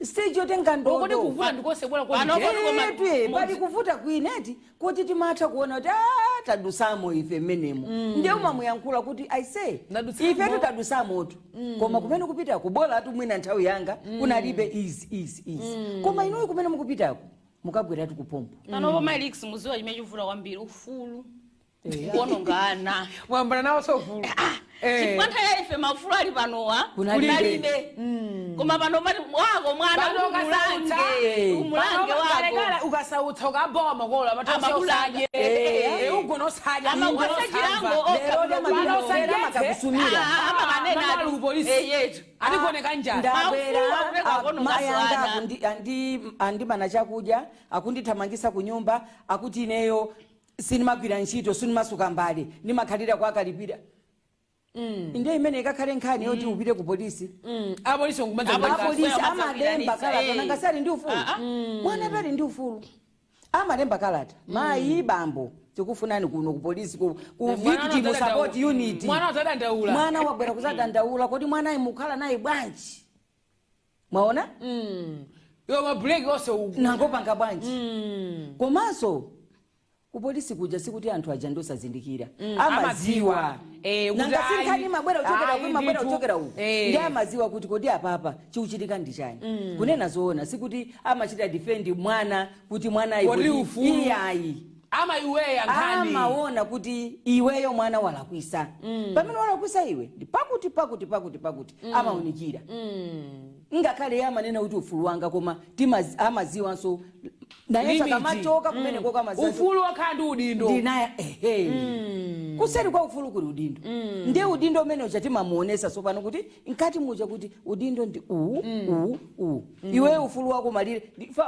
stage yotenga Ukoti ndodo. kuvuta ndikosebwera. Pano Etu, pali kuvuta kwineti kuti timatha kuona kuti "Ah, tadusamo ife mmenemo." Ndiye umamuyankhula kuti I say Ndadusamo. ifetu tadusamotu, koma kumene kupitako bola atu mwina nthawi yanga kunalibe izi izi izi, koma inuyo kumene mukupitako mukagweratu kupompo. Panopo mailix muziwa chimene chikuvuta kwambiri, ufulu kuononga ana. Mwambana nawo sofulu. Chifukwa nthawi ya ife maufulu ali panowa Kunalibe. kunalibe, koma pano pati wako mwana Pano kuti ukasautsa. umulange, umulange wako. Ukasautsa ukabowa makolo Amakulanga. ugona osadya. Amakwasa chilango. Lero Pano amakakusumira. Amakanena ali kupolisi. Yetu. Atigoneka njala. Ndabwera Maufulu akupeka kuononga mayi anga swana. andimana chakudya, akundithamangisa ku nyumba, akuti ineyo sinimagwira ntchito, sinimasuka mbale, ndimakhalira kwa akalipira. Ndiye imene ikakhale nkhani yoti upite ku polisi. Apolisi nkumadza. Apolisi. Apolisi Amadza amalemba kuyitanitsa, kalata. Nanga sali ndi ufulu? Mwana tali ndi ufulu, amalemba kalata, mayi, bambo, tikufunani kuno ku polisi ku victim support unit. Mwana wazadandaula. Mwana wabwera kuzadandaula kodi mwanayi mukhala naye bwanji? Mwaona? Yo mabuleki onse uku. Nangopanga bwanji? Komanso kupolisi kuja sikuti anthu aja ndosazindikira, amaziwa. Kuti Nanga ayi, sinkhani imabwera kuchokera ayi, uku, imabwera ndithu. kuchokera uku. Ndi amaziwa kuti kodi apapa chikuchitika ndi chani. Kunena zoona sikuti amachita defend mwana kuti mwana ayi Kodi ufulu. iyayi. Amayiweya nkhani. Amaona kuti iweyo mwana walakwisa, pamene walakwisa iwe ndi pakuti pakuti pakuti pakuti, amaunikira. Ngakhale iye amanena kuti ufulu wanga, koma amaziwanso Nayenso Limit. akamachoka kumeneko kamazazo Ufulu wakhala ndi udindo. Ndinaya ehe, kuseri kwa ufulu kuli udindo. Ndiye udindo umene uja timamuonesa tsopano kuti mkati muja kuti udindo ndi uwu, uwu, uwu. Iweyo ufulu wako malire.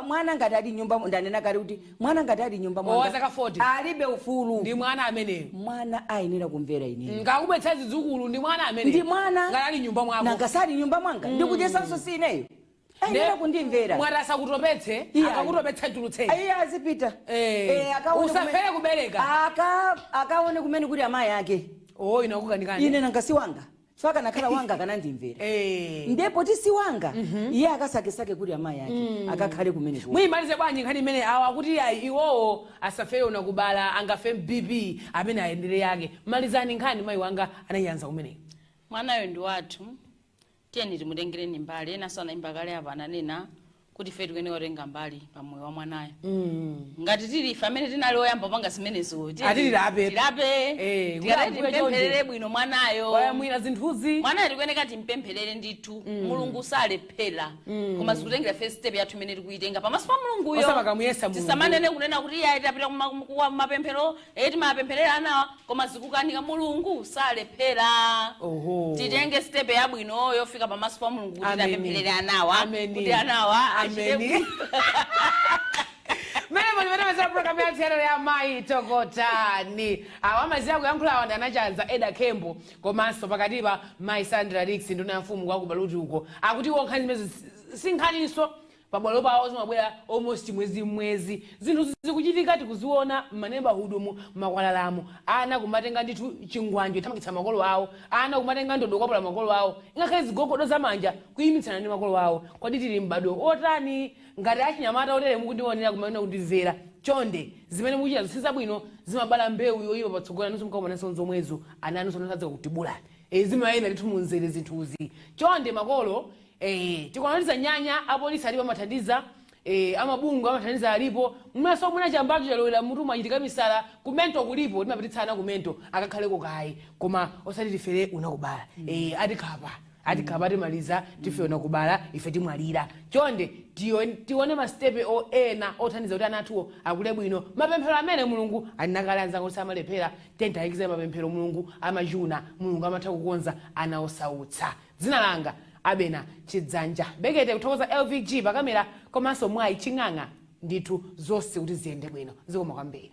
Mwana ngati ali nyumba, ndanena kale kuti mwana ngati ali nyumba Owa mwanga zaka 40. alibe ufulu. Ndi mwana ameneyo. Mwana ayenera kumvera ineyo. Ngakubetsa zidzukulu, ndi mwana ameneyo. Ndi mwana. Ngati ali nyumba mwako. Nanga sali nyumba mwanga, ndikudyesanso si ineyo, ayenera kundimvera. Mwati asakutopetse. Iya. Akakutopetsa, tulutse. Iye azipita. Eh. Akaone Usafere kubereka. Akaone kumene kuti amayi ake. Oh, inakukanikani. Ine nanga si wanga? Chifukwa kanakhala wanga akanandimvera. Ndipo ti si wanga, iye akasakesake kuti amayi ake, akakhale kumene kuko. Muyimalize bwanji nkhani imene awa kuti ayi, iwowo asafere unakubala, angafe BP amene ayendere yake? Malizani nkhani, mayi wanga anayiyanza kumeneko. Mwanayo ndi wathu, tiyeni timutengereni mbali. Enanso anayimba kale apa, ananena kuti ife tikuyenera kutenga mbali pamoyo wa mwanayo. Ngati tili ife amene tinali oyamba panga zimenezo, Ati tilape. tilape. Eh, tikati kuti ambuye timpempherere chonde. bwino mwanayo. Wayamwira zinthuzi. Mwanayo tikuyeneka timpempherere ndithu. Mulungu salephera, koma zikutengera first step yathu imene tikuitenga pamaso pa Mulunguyo. Osamakamuyesa Mulungu. Tisamanene kunena kuti iye tapita kumapemphero, timapempherera anawa, koma zikukanika. Mulungu salephera. Titenge step yabwino yofika pamaso pa Mulungu kuti Ameni. tapempherere anawa, Ameni. kuti anawa achite Ameni. Mene mwenimene program yathu yalero ya Mayi Tokotani, awa amaziya kuyankhula awa ndi anachanza Eda Kembo, komanso pakatipa Mayi Sandra Rix, nduna ya mfumu kwa kubaluti uko, akuti iwo nkhani zimene si nkhaninso pabwalo pawo, zimabwera almost mwezi mwezi. Zinthu zikuchitika, tikuziona m'maneighborhood mu, makwalalamo, ana kumatenga ndithu chingwanjo thamangitsa makolo awo, ana kumatenga ndodo kwapula makolo awo, ngakhale zigogodo zamanja kuyimitsana ndi makolo awo. Kodi tili m'bado otani? Ngati achinyamata otere mukundionera kumaena kundimvera, chonde, zimene mukuchita sizabwino, zimabala mbewu yoyipa patsogolo. Anunso mukaonanso zomwezo, ana anunso nosadza kutibulani. Zimayenda ndithu munzere zinthuzi. Chonde makolo, tikuanaliza nyanya, apolisi alipo amathandiza, amabungwe amathandiza alipo. Mwaso muna chambacho chalowera mutu, mwachitika misala, ku mental kulipo, timapititsana ku mental akakhaleko kayi, koma osati tifere unakubala. Atikhapa, atikhapa, timaliza tife unakubala, ife timwalira. Chonde tione masitepe ena othandiza kuti ana athuwo akule bwino. Mapemphero amene Mulungu alinakale anzanga kuti samalephera, tentayikiza mapemphero, Mulungu amachuna, Mulungu amatha kukonza ana osautsa. Dzina langa Abena Chidzanja Bekete, kuthokoza LVG pakamera komanso Mwayi Ching'ang'a ndithu zonse kuti ziyende bwino. Zikoma kwambiri.